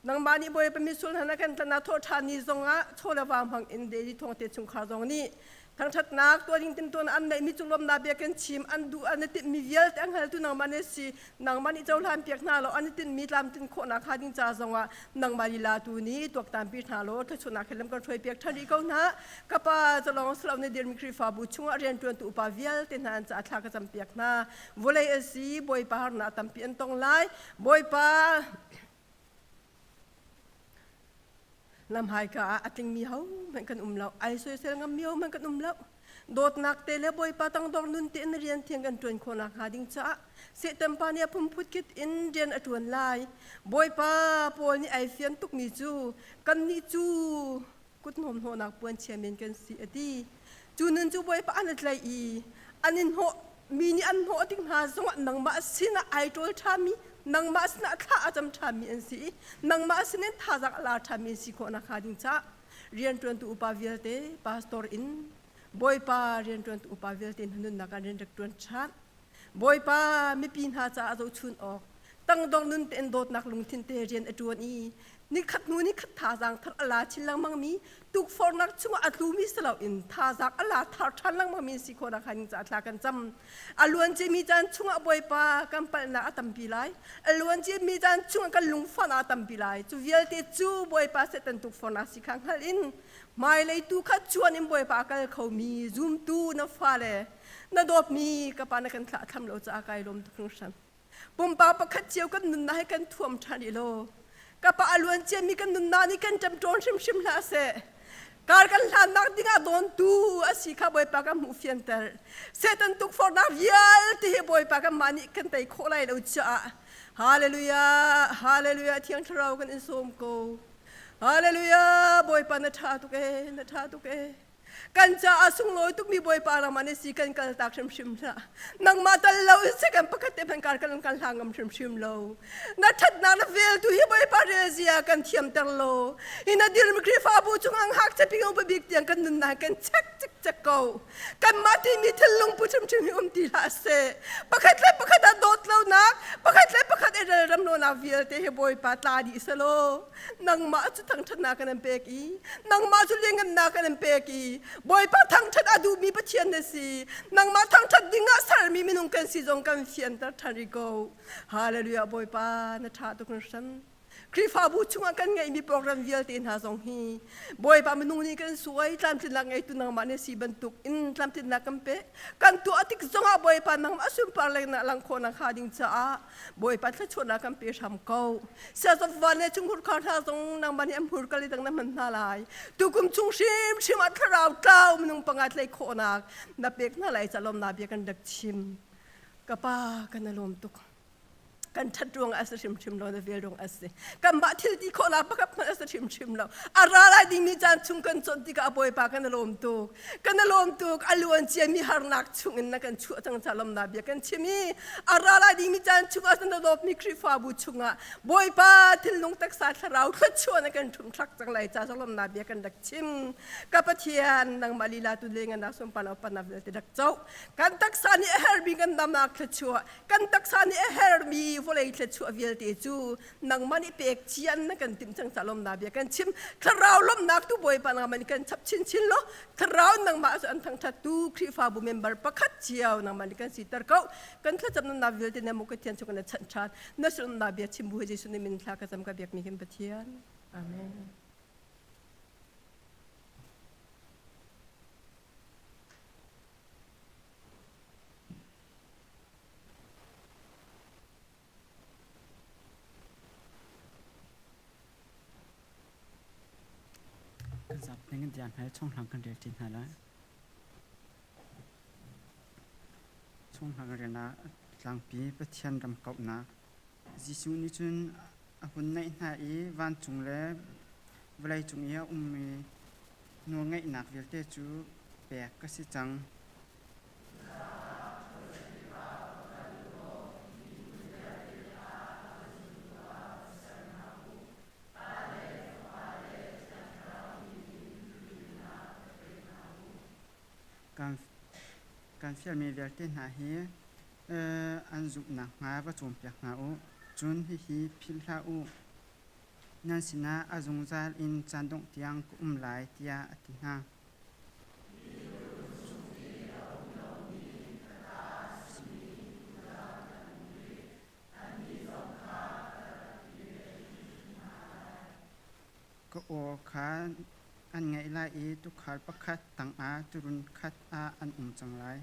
nangmah nih Bawipa misul hna na kan tlana thawh ṭhan ni zongah chaw le va hmang in Daily Thawngte chungkhar zong nih thangṭhatnak tuah ding timtuan an neihmi cung lawmnak bia kan chim an duh an i tinhmi vialte an hngaltu nangmah na si nangmah nih cohlan piak hna law an i tinhmi tlamtlin khawhnak hnga ding ca zongah nangmah lila tu nih tuaktanpi hna law thluachuahnak he lam kan hruai piak ṭhan rih ko hna ka pa calawng silo na dirmi Khrihfabu chungah rianṭuantu upa vialte hna an caah thla ka campiak hna vawlei a si Bawipa harnak tampi an tong lai Bawipa Lamhaika ah a tlingmi hohmanh kan um lo. Ai soisel ngammi hohmanh kan um lo. Dawtnak te le Bawipa tangdor nun tein rian thiang kan ṭuan khawhnak hnga ding caah Satan pa nih a phunphut kit in rian a ṭuan lai. Bawipa Paul nih ai fian tukmi cu kannih cu kut hnawmhnawhnak puanchia men kan si a ti. Cu nun cu Bawipa an i tlaih i an in hnawh mi nih an hnawh tik hna zongah nangmah sinah ai ṭawl ṭhami nangmah sinah thla a cam ṭhanmi an si i nangmah sinin thazaang a la ṭhanmi an si khawh nakhnga ding caah rianṭuantu upa vialte pastor in Bawipa rianṭuantu upa vialte hna nunnak ah rian rak ṭuan ṭhan. Bawipa mipi hna caah zohchun awk. Tangdor nun tein dawtnak lungthin te rian a ṭuan i nikhat hnu nikhat thazaang thar a la chin lengmang mi tukforhnak chungah a tlumi si loin thazaang a la thar ṭhan lengmang mi si khawhnak han caah thla kan cam. A luan ciami caan chungah Bawipa kan palhnak a tampi lai. A luan ciami caan chungah kan lungfahnak a tampi lai. Cu vialte cu Bawipa Satan tukforhnak si kha hngalh in hmailei tu kha cuan in Bawipa a kal khomi zumtu na fale na dawtmi ka pa na kan thlah thlam lo caah kai lawm tuk hringhran. Pumpak pakhat cio kan nunnak hi kan thuam ṭhan i law ka pa a luan ciami kan nunnak nih kan ṭemṭawn hrimhrim hlah seh. Kar kan hlannak dingah dawntu a si kha Bawipa kan hmuh fianter. Satan tukforhnak vialte hi Bawipa kanmah nih kan tei khawh lai lo caah Hallelujah, Hallelujah, Thiang Thlarau kan in sawm ko. Hallelujah, Bawipa na ṭha tuk ee, na ṭha tuk ee. Kan caah sunglawi tukmi Bawipa ramah na si kan kaltak hrimhrim hlah. Nangmah tal lo in second pakhat te hmanh kar kan kan hlang ngam hrimhrim lo. Na ṭhatnak na vel tu hi Bawipa rel zia kan thiamter lo. Hi na dirmi Khrihfabu chung ang hak cheping upa bik tiang kan nunnak kan check cikcek ko. Kanmah timi thinlung pu hrimhrim hi um ti hlah seh. Pakhat le pakhat ah dawt lonak, pakhat le pakhat i relrem lonak vialte hi Bawipa tla dih selaw. Nangmah cu thangṭhatnak kan in pek i nangmah cu lianhngannak kan in pek i Bawipa thangṭhat a duhmi Pathian na si. Nangmah thangṭhat dingah sermi minung kan si zong kan fianter ṭhan rih ko. Hallelujah Bawipa na ṭha tuk hringhran. Khrihfabu chungah kan ngeihmi program vialte hna zong hi Bawipa minung nih kan suai tlamtlinnak ngeitu nangmah na si bantuk in tlamtlinnak kan pe. Kan tuah tik zongah Bawipa nangmah sunpar lengnak lang khawhnak hnga ding caah Bawipa thluachuahnak kan pe hram ko. Siazawt van le chungkhur khar hna zong nangmah nih an hmur kal i dang na hman hna lai. Tukum chung hrimhrim ah thlarau tlau minung panga tlei khawhnak na pek hna lai ca lawmnak bia kan rak chim. Ka pa kan i lawm tuk. Kan ṭhat ruang ah a si hrimhrim lo na vel ruang a si. Kanmah thil ti khawhnak pakhat hmanh a si hrimhrim lo. A ra lai dingmi caan chung kan chawnh tikah Bawipa kan i lawm tuk. Kan i lawm tuk. A luan ciami harnak chung in na kan chuah cang ca lawmnak bia kan chim i a ra lai dingmi caan chungah na dawtmi Khrihfabu chungah Bawipa thinlung taksa thlarau thluachuah na kan ṭhumthlak cang lai ca lawmnak bia kan rak chim. Ka Pathian nangmah lila tu le ngan sunpar upatnak vialte rak co. Kan taksa nih a herhmi kan damnak thluachuah, kan taksa nih a herhmi vawlei thluachuah vialte cu nangmah nih pek cian na kan timh cang ca lawmnak bia kan chim. Thlarau lawmnak tu Bawipa nangmah nih kan chap chinchin law Thlarau nangmah cu an thangṭhat tu Khrihfabu member pakhat cio nangmah nih kan siter ko. Kan thlacamnak vialte na mu Pathian cu kan chanh ṭhan. Na sunnak bia chim bu he Jesuh nih min thla ka cam ka biakmi kan Pathian. Amen. Kan zap ning in tiang hna chonghlang kan rel ṭi hna lai. Chonghlang rel ah tlangpi Pathian ram kauhnak Jesuh nih cun a hun naih hna i vancung le vawleicung i a ummi nawlngeihnak vialte cu pek ka si cang. Kan fialmi vialte hna hi an zumh nakhnga va cawnpiak hna u. Cun hihi philh hlah u. Nan sinah a zungzal in caan dongh tiang ka um lai, tiah a ti hna. Ka aw kha an ngaih lai i tuukhal pakhat tangah tuurun khat ah an um cang lai.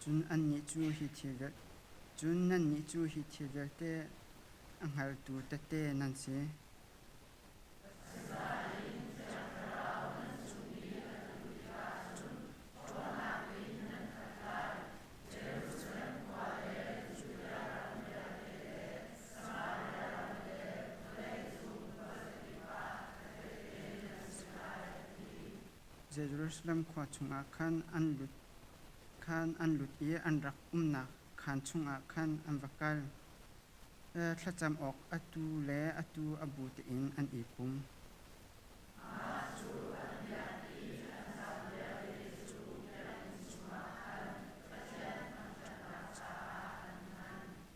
Cun annih cu hi thil cun nannih cu hi thil vialte a hngaltu tehte nan si. Jerusalem khua chungah khan an lut khan an lut i an rak umnak khaan chungah khan an va kal. Thlacam awk atu le atu a bu tein an i pum.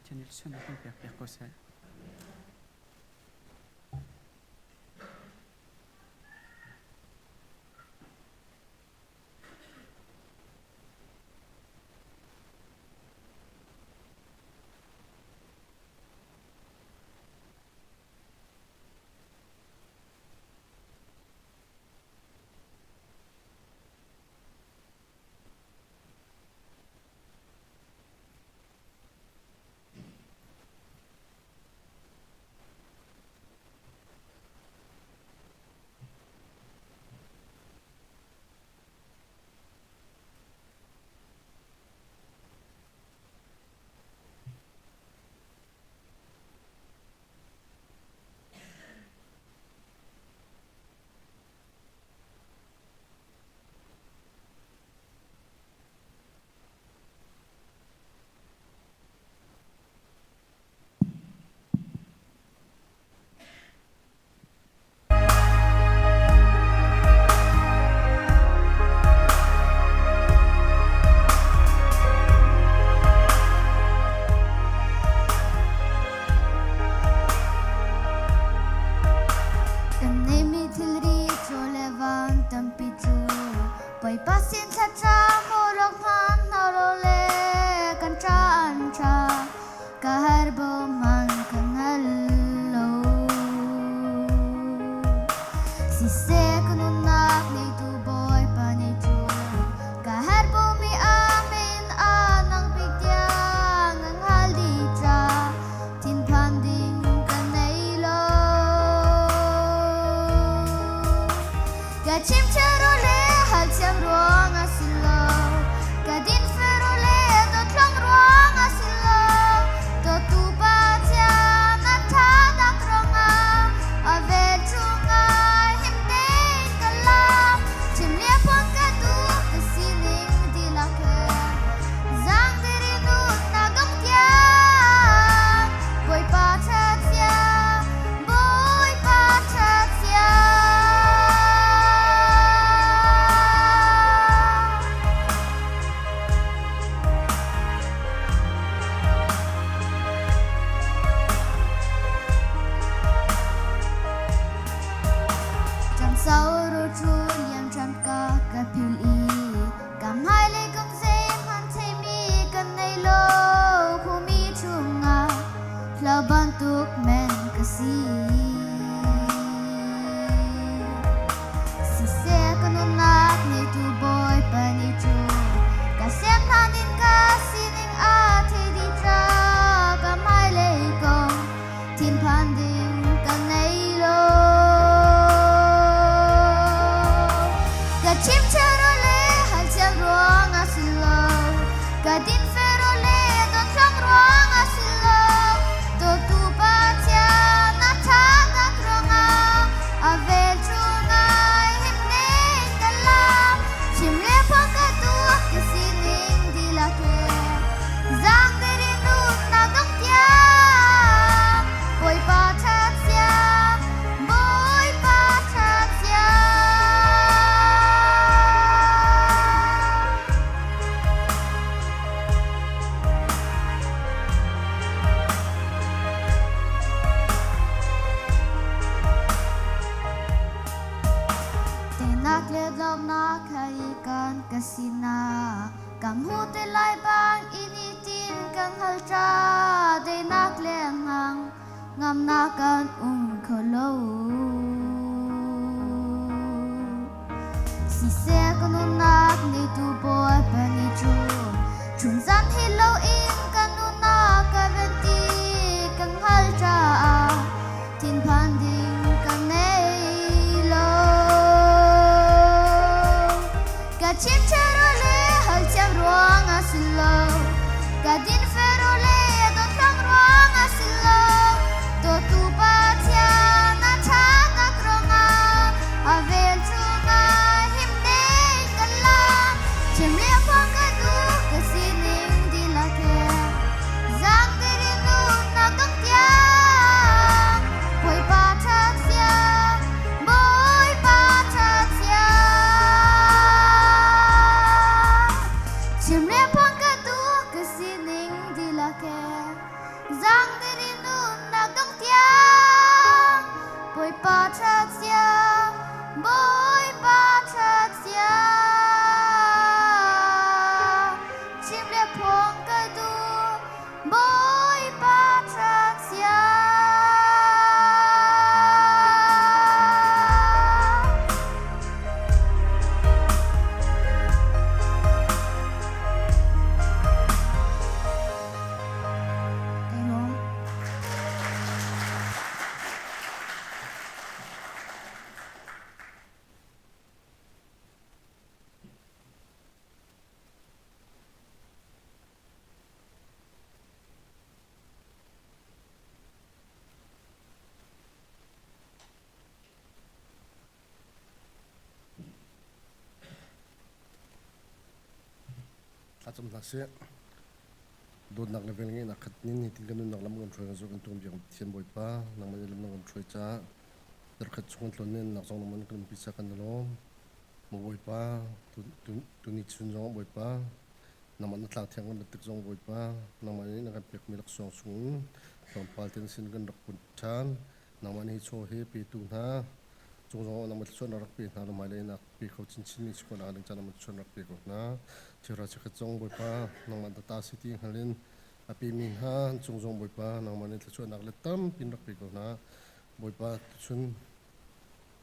Pathian nih sualnak kan pekpiak ko seh. Kan neihmi thilri chaw le van tampi cu Bawipa sin thlacam rawk hman hna ro le kan ṭa an ṭha ka har bawm man ka hngal lo. Siseh ka nunnak neitu Bawipa nih cu ka herh bumi amen a nang bik tiang a hngal dih ca thinphan ding ka nei lo. Ka chim ro le hal thiam ruang a si lo. Ka din ro le dawthlong ruang a si lo. Dawtu Pathian a ṭhatnak ruangah a vel chungah him tein ka lam. Chim le phuan ka duh ka sining dihlak he. Zangdiri nunnak dong tiang Bawipa ṭhat sia, Bawipa ṭhat sia. Chan sau ro chu liam chan ka ka phil i ka hmailei kong zeihmanh theimi kan nei lo khumi chungah hlo bantuk men ka si. Siseh ka nunnak neitu Bawipa nih cu ka sian hlan in ka sining a thei dih ca ka hmailei kong thinphan ding ka nei lo. Ka chim ro le hal thiam ruang ah si lo ka din ro le dawthlong ruang ah si lo dawtu Pathian a ṭhatnak ruangah a vel chungah him tein ka lam chim le phuan ka tuah ka sining dihlak he zaangdiri nunnak dong tiang Bawipa ṭhat sia Bawipa ṭhat sia. Tenak le lawmnak hai kan ka sinah kam hu te lai bang in i tin kan hal tra denak le ngang ngamnak kan um kho lo. Siseh ka nunnak neitu Bawipa nih cu chunzan hi loin ka nunnak ka ven ti ka hngal caah thinphan ding ka nei lo. Ka chim ro le hal thiam ruang ah si lo ka din ro le dawtlang ruang ah si lo dawtu Pathian a ṭhatnak ruangah a vel chungah him tein. Tlang diri nunnak dong tiang Bawipa ṭha cia Bawipa ṭha cia Chim le phuang ka duh Bawipa ṭha cia. Thlacam hna sih. Dawtnak le velngeihnak khat nin hitin kan nunnak lam kan hruai kan kan tuam biak Pathian Bawipa nangmah nih lam na kan hruai caah zarkhat chung tlon nen nak zong nangmah kan umpi sa kan lawm. Maw Bawipa tuni chun zong Bawipa nangmah na tlang thiang kan rat tik zong Bawipa nangmah nih na kan pekmi laksawng chungin tlawmpal ten sin kan rak put ṭhan nangmah nih chaw he petu hna cung zong nangmah thluachuah na rak pe hna hmailei nak pe kho chinchin mi si ko nak ding caan nangmah thluachuah rak pe ko hna thilra chikkhat zong Bawipa nangmah ta si ti hngal in a pemi hna cung zong Bawipa nangmah nih thluachuahnak le tampi rak pe ko hna Bawipa tuchun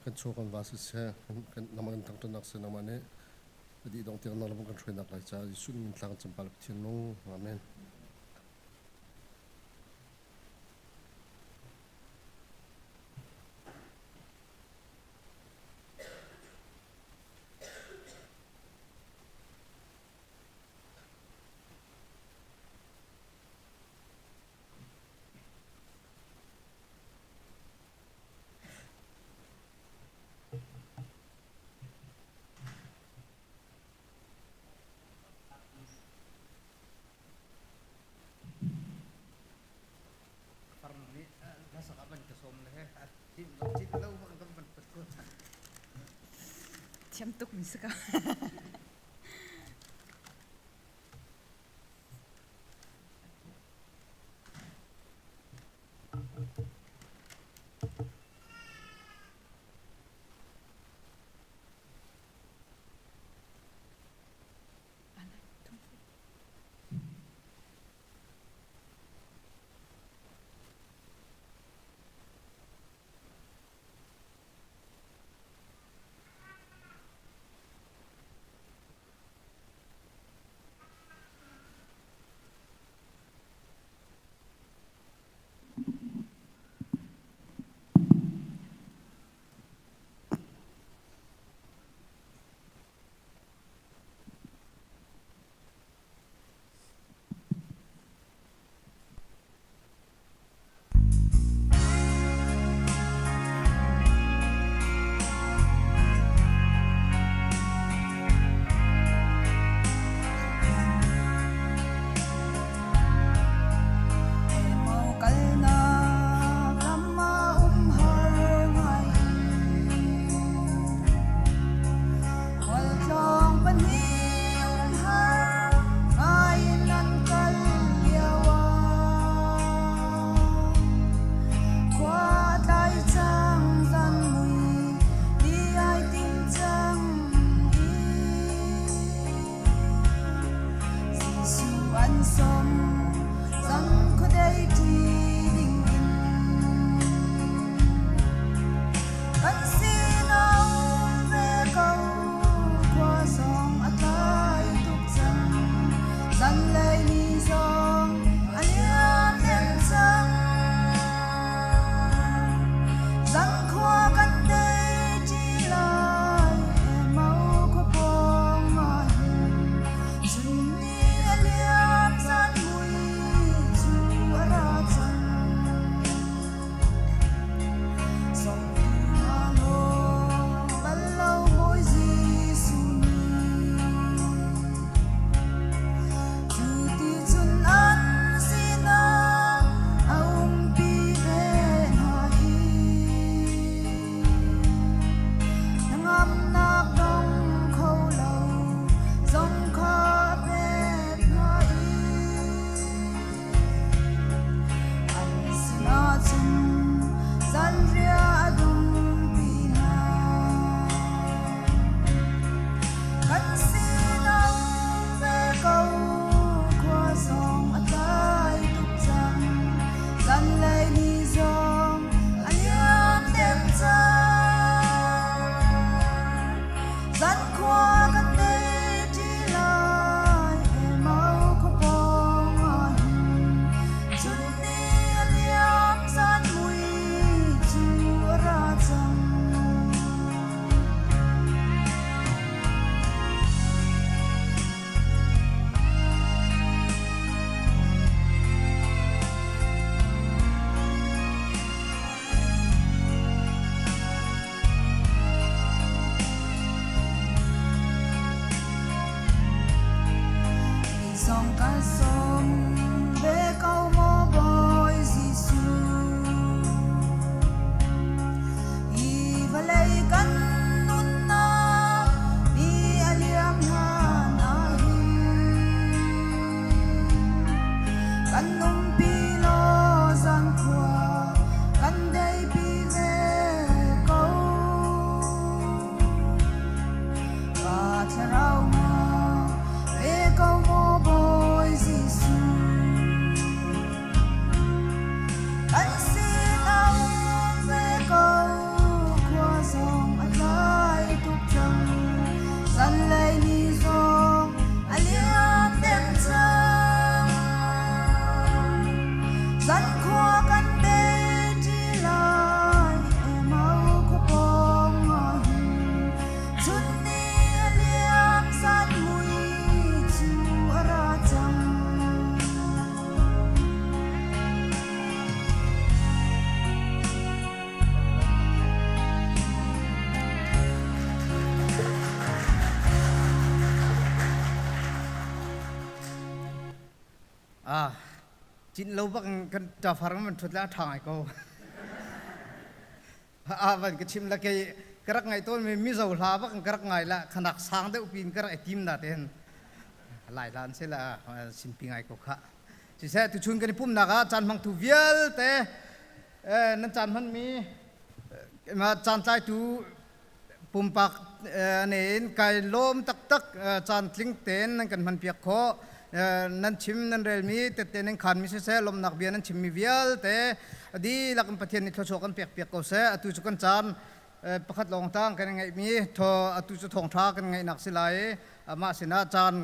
kan chaw kan va siseh kan nangmah kan thangṭhatnak si nangmah nih dih dong tiang nang lam kan hruainak lai caah Jesuh min tlang campal Pathian nung amen. Farnu nih hlasak a van ka sawm le he a timh cit lo bang kan van pat ko. Thiam tuk mi si ka. Cin lo bak in kan ṭafar man ṭhut le a ṭha ngai ko. A van ka chim la kei ka rak ngaih tawn mi Mizo hla bak in ka rak ngai la khanak sang deuh pin ka rak i tim na ten lai hlan se la sinpi ngai ko kha. Siseh tuchun kan i pumnak ah caan hmangtu vialte nan caan hmanmi ma caan tlaitu pumpak ne in kai lawm taktak caan tling tein nan kan hmanpiak khawh nan chim nan relmi tette nan khanmi siseh lawmnak bia nan chimmi vialte dihlak in Pathian nih thluachuah kan pek piak ko seh atu cu kan caan pakhat lawng tang kan ngeihmi thaw atu cu thawngṭha kan ngeihnak si lai i amah sinah caan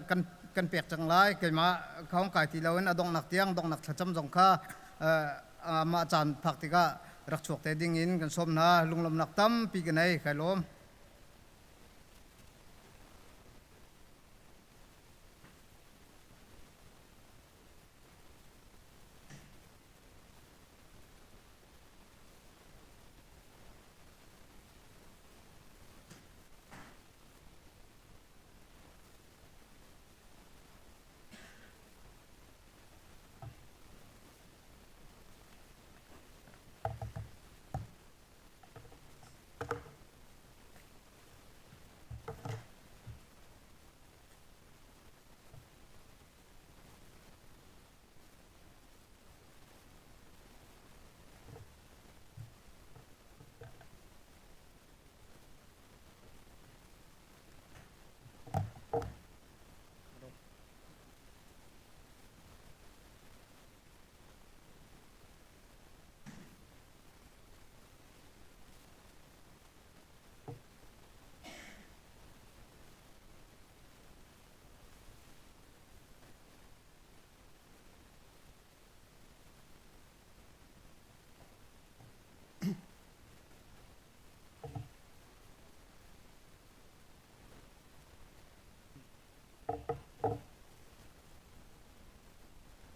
kan kan pek cang lai keimah khawng kai ti loin a donghnak tiang donghnak thlacam zong kha mah caan phak tikah rak chuak te ding in kan sawm hna lunglawmnak tampi ka nei kai lawm.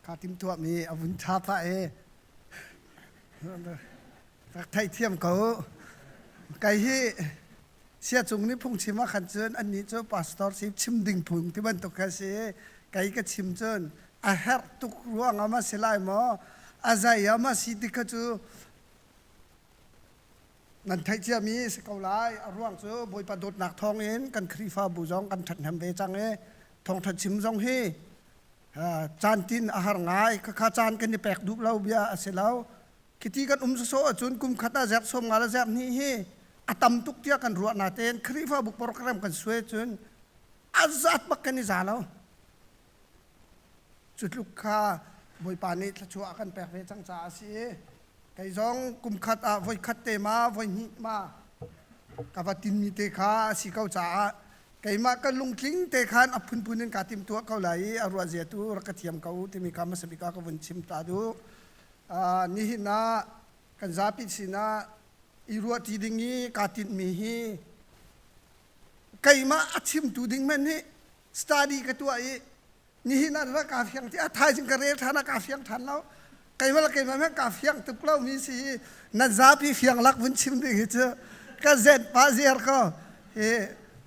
Kaa timhtuahmi a vun ṭha pah i rak theihthiam ko. Kei hi siacung nih phungchim ah khan cun annih cu pastor si chim ding phung ti bantuk kha si i kei ka chim cun a herh tuk ruang ah ma si lai maw a zei ah ma si ti kha cu Nan theih ciami si ko lai. A ruang cu Bawipa dawtnak thawngin kan Khrihfabu zong kan ṭhathnem ve cang i thawngṭha chim zong hi caan tin a har ngai. Khakha caan kan i pek duh lo bia a si lo. Khiti kan um sawsawh ahcun kum khat ah zerh sawm nga le zerh hnih hi a tam tuk tiah kan ruah natein Khrihfabu program kan suai cun a zat bak kan i za lo. Cu tluk kha Bawipa nih thluachuah a kan pek ve cang caah a si i kei zong kum khat ah voi khat te ma voi hnih ma ka va tinmi te kha a si ko caah keimah ka lungtling te khan a phunphun in kaa timtuah ko lai i a ruahzia tu rak ka thiam ko timi kha hmasa bik ah ka vun chim ta duh. Nihin ah kan zapi sinah i ruahṭi ding i kaa tinhmi hi keimah a chimtu ding hmanh hi study ka tuah i nihin ah rak kaa fiang ti a thaizing ka rel ṭhan ah kaa fiang ṭhan lo keimah le keimah hmanh kaa fiang tuk lo mi si i nan zapi fiang lak vun chim ding hi cu ka zen pa ziar ko hi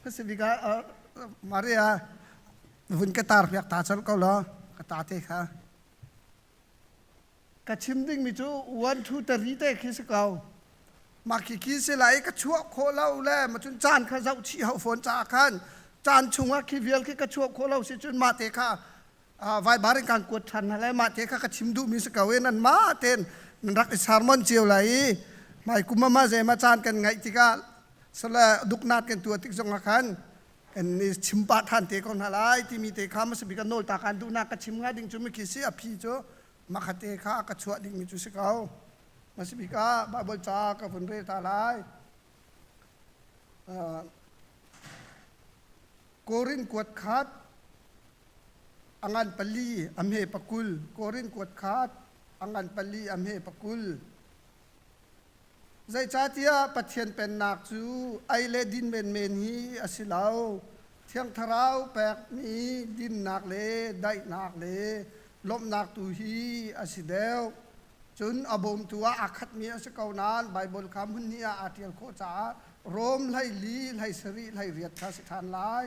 pasibik ah Maria vun ka tar piak ta chol ko lo ka ta te kha Ka chim dingmi cu one two three te khi si ko. Mah khi khi si lai ka chuah khawh lo le ma cun caan kha zoh chih hau fawn caah khan caan chungah khi vial khi ka chuah khawh lo si cun mah te kha Viber in kan kuat ṭhan hna lai mah te kha ka chim duhmi si ko i nan mah tein nan rak i sermon cio lai i hmai kum ah mah zei ma caan kan ngaih tikah sale duknat kan tuah tik zongah khan kan i chim pah ṭhan te ko hna lai timi te kha hmasa bik ah nawl ta kaan duhnak ka chim hnga ding cu mikhi si a phi cu makhate kha ka chuah dingmi cu si ko. Hmasa bik ah Baibal ca ka vun rel ta lai. Korin kuat khat a ngan pali a hme pakul Korin kuat khat a ngan pali a hme pakul Zeicahtiah Pathian Pennak cu ei le din menmen hi a si lo. Thiang Thlarau pekmi dinnak le daihnak le lawmhnak tu hi a si deuh. Cun a bawmtu ah aa khatmi a si ko nain Baibal kha hmun hnih ah aa ṭial khawh caah Rom 14 17 18 kha si ṭhan lai.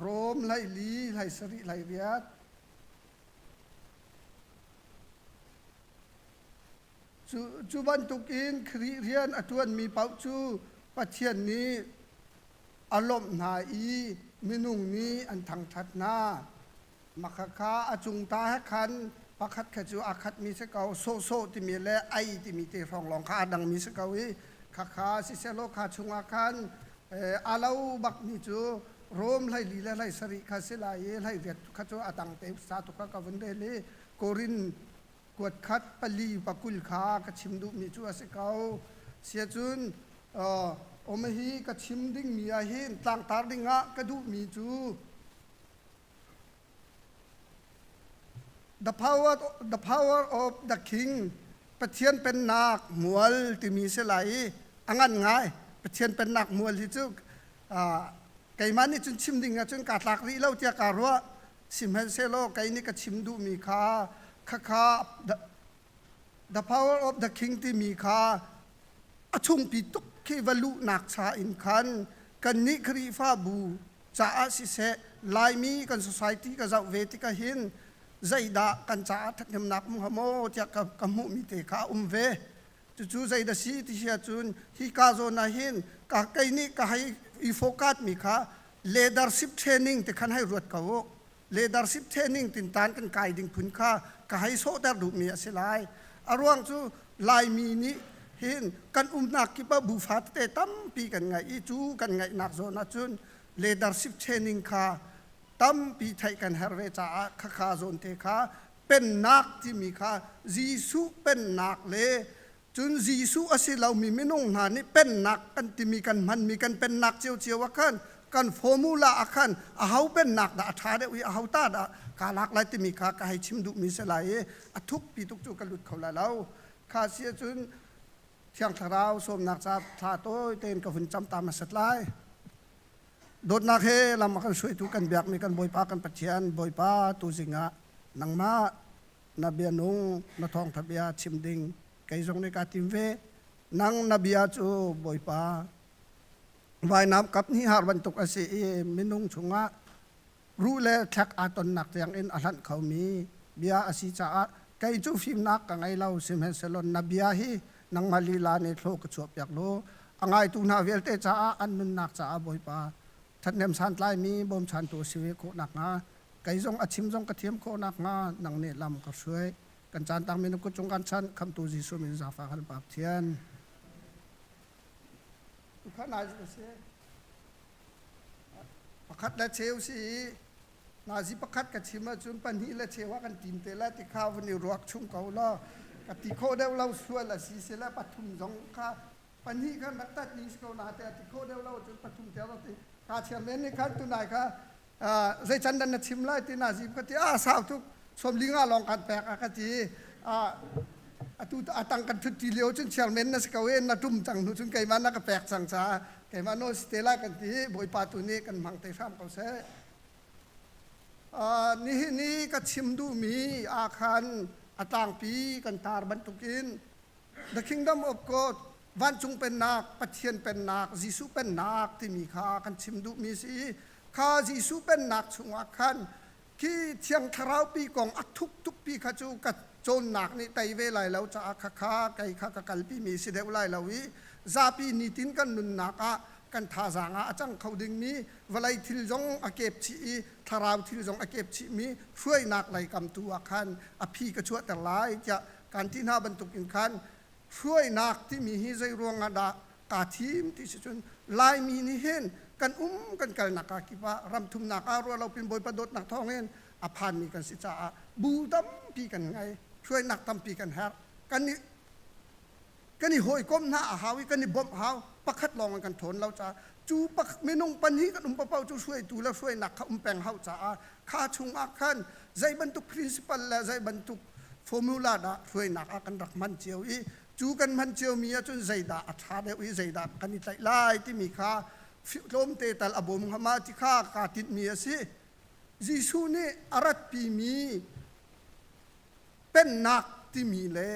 Rom 14 17 18. Cu, cu bantukin Khrih rian a ṭuanmi paoh cu Pathian nih a lawmh hna i minung nih an thangṭhat hna. Makhakha a cung ta he khan pakhat kha cu aa khatmi si ko, sawhsawh timi le ei timi te hrawng lawng kha aa dangmi si ko i khakha sisehlaw kha chungah khan a lo bakmi cu Rom 14 le 17 kha si lai i 18 kha cu a tang te sa tuk kha ka vun rel i Korin kuat khat pali pakul kha ka chim duhmi cu a si ko. Siacun om hi ka chim dingmi ah hin tlangtar dingah ka duhmi cu The power, the power of the king Pathian pennak mual timi si lai i a ngan ngai Pathian pennak mual hi cu keimah nih cun chim ding ahcun kaa tlak rih lo tiah kaa ruah sihmanhsehlaw kei nih ka chim duhmi kha khakha the, the power of the king timi kha a chungpi tuk khi va luhnak cha in khan kannih Khrihfabu caah siseh Laimi kan society ka zoh ve tikah hin zeidah kan caah ṭhathnemnak um hnga maw tiah ka, ka hmuhmi te kha a um ve. Cucu zeidah si ti si ahcun hi ka zawn ah hin ka kei nih ka hei i focus mi kha leadership training ti khan hei ruat ko u. Leadership training tintan kan kai ding phun kha ka hei sawhter duhmi a si lai. A ruang cu Laimi nih hin kan umnak kip ah bufa tete tampi kan ngeih i cu kan ngeihnak zawn ahcun leadership training kha tampi theih kan herh ve caah khakha zawn te kha pennak timi kha Jesuh pennak le cun Jesuh a si lomi minung hna nih pennak kan timi kan hmanmi kan pennak ciocio ah khan kan formula ah khan aho pennak dah a ṭha deuh i aho ta dah kaa lak lai timi kha ka hei chim duhmi si lai i a thukpi tuk cu ka lut kho lai lo. Kha si ahcun Thiang Thlarau sawmnak ca thla tawi tein ka hun cam ta hmasat lai. Dawtnak he lam a kan hruaitu kan biakmi kan Bawipa kan Pathian Bawipa tuzing ah nangmah na bia nung na thawngtha bia chim ding kei zong nih kaa tim ve. Nang na bia cu Bawipa vainam kap hnih har bantuk a si i minung chungah ruh le thlek aa tonnak tiang in a hlanh khomi bia a si caah kei cu fimnak ka ngei lo sihmanhsehlaw na bia hi nangmah lila nih thlaw ka chuahpiak law a ngaitu hna vialte caah an nunnak caah Bawipa ṭhathnem santlaimi bawmchantu si ve khawh nakhnga kei zong a chim zong ka thiam khawh nakhnga nang nih lam ka hruai kan caan tangmi na kut cung kan chanh khamtu Jesuh min zaangfah kan Pathian. Pakhat le cheu si i nazi pakhat ka chim ahcun pahnih le cheu ah kan tim te lai ti kha vun i ruak chung ko law ka ti khawh deuh lo sual a si sile pathum zong kha pahnih khan rak tat ni si ko na te a ti khawh deuh lo cun pathum te rak ti ka chiam men nih khan tunai kha zei can dan na chim lai ti nazi ka ti a sau tuk sawm li nga lawng kan pek a ka ti atu atang kan thut ti lio cun chairman na si ko e na tum cang hnu cun keimah na ka pek cang caah keimah nawl si te lai kan ti bawipa tu nih kan hmang te hram ko seh nihin i ka chim duhmi ah khan a tlangpi kan tar bantukin the kingdom of God vancung pennak Pathian pennak Jesuh pennak timi kha kan chim duhmi si kha Jesuh pennak chungah khan khi thiang thlarau pi kong a thuk tuk pi kha cu ka cawnnak nih tei ve lai lo caah kha kha kei kha ka kalpi mi si deuh lai lo i zapi nitin kan nunnak ah kan thazaang ah a cang kho dingmi vawlei thil zong a kep chih i thlarau thil zong a kep chihmi hruainak lei kam tu ah khan a phi ka chuahter lai tiah kan ti hna bantuk in khan hruainak timi hi zei ruangah dah kaa thim ti si cun Laimi nih hin kan um kan kalnak ah kip ah ramthumnak ah ruah lo pin Bawipa dawtnak thawngin a phanmi kan si caah bu tampi kan ngei hruainak tampi kan herh kan i kan i hawikom hna a hau i kan i bawmh hau pakhat lawng in kan thawn lo caah cu pak minung pahnih kan um paoh cu hruaitu le hruainak kha um peng hau caah kha chungah khan zei bantuk principle le zei bantuk formula dah hruainak ah kan rak hman cio i cu kan hman ciomi ahcun zeidah a ṭha deuh i zeidah kan i tlaih lai timi kha tlawmte tal a bawm hnga ma ti kha kaa tinhmi a si. Jesuh nih a ratpimi pennak timi le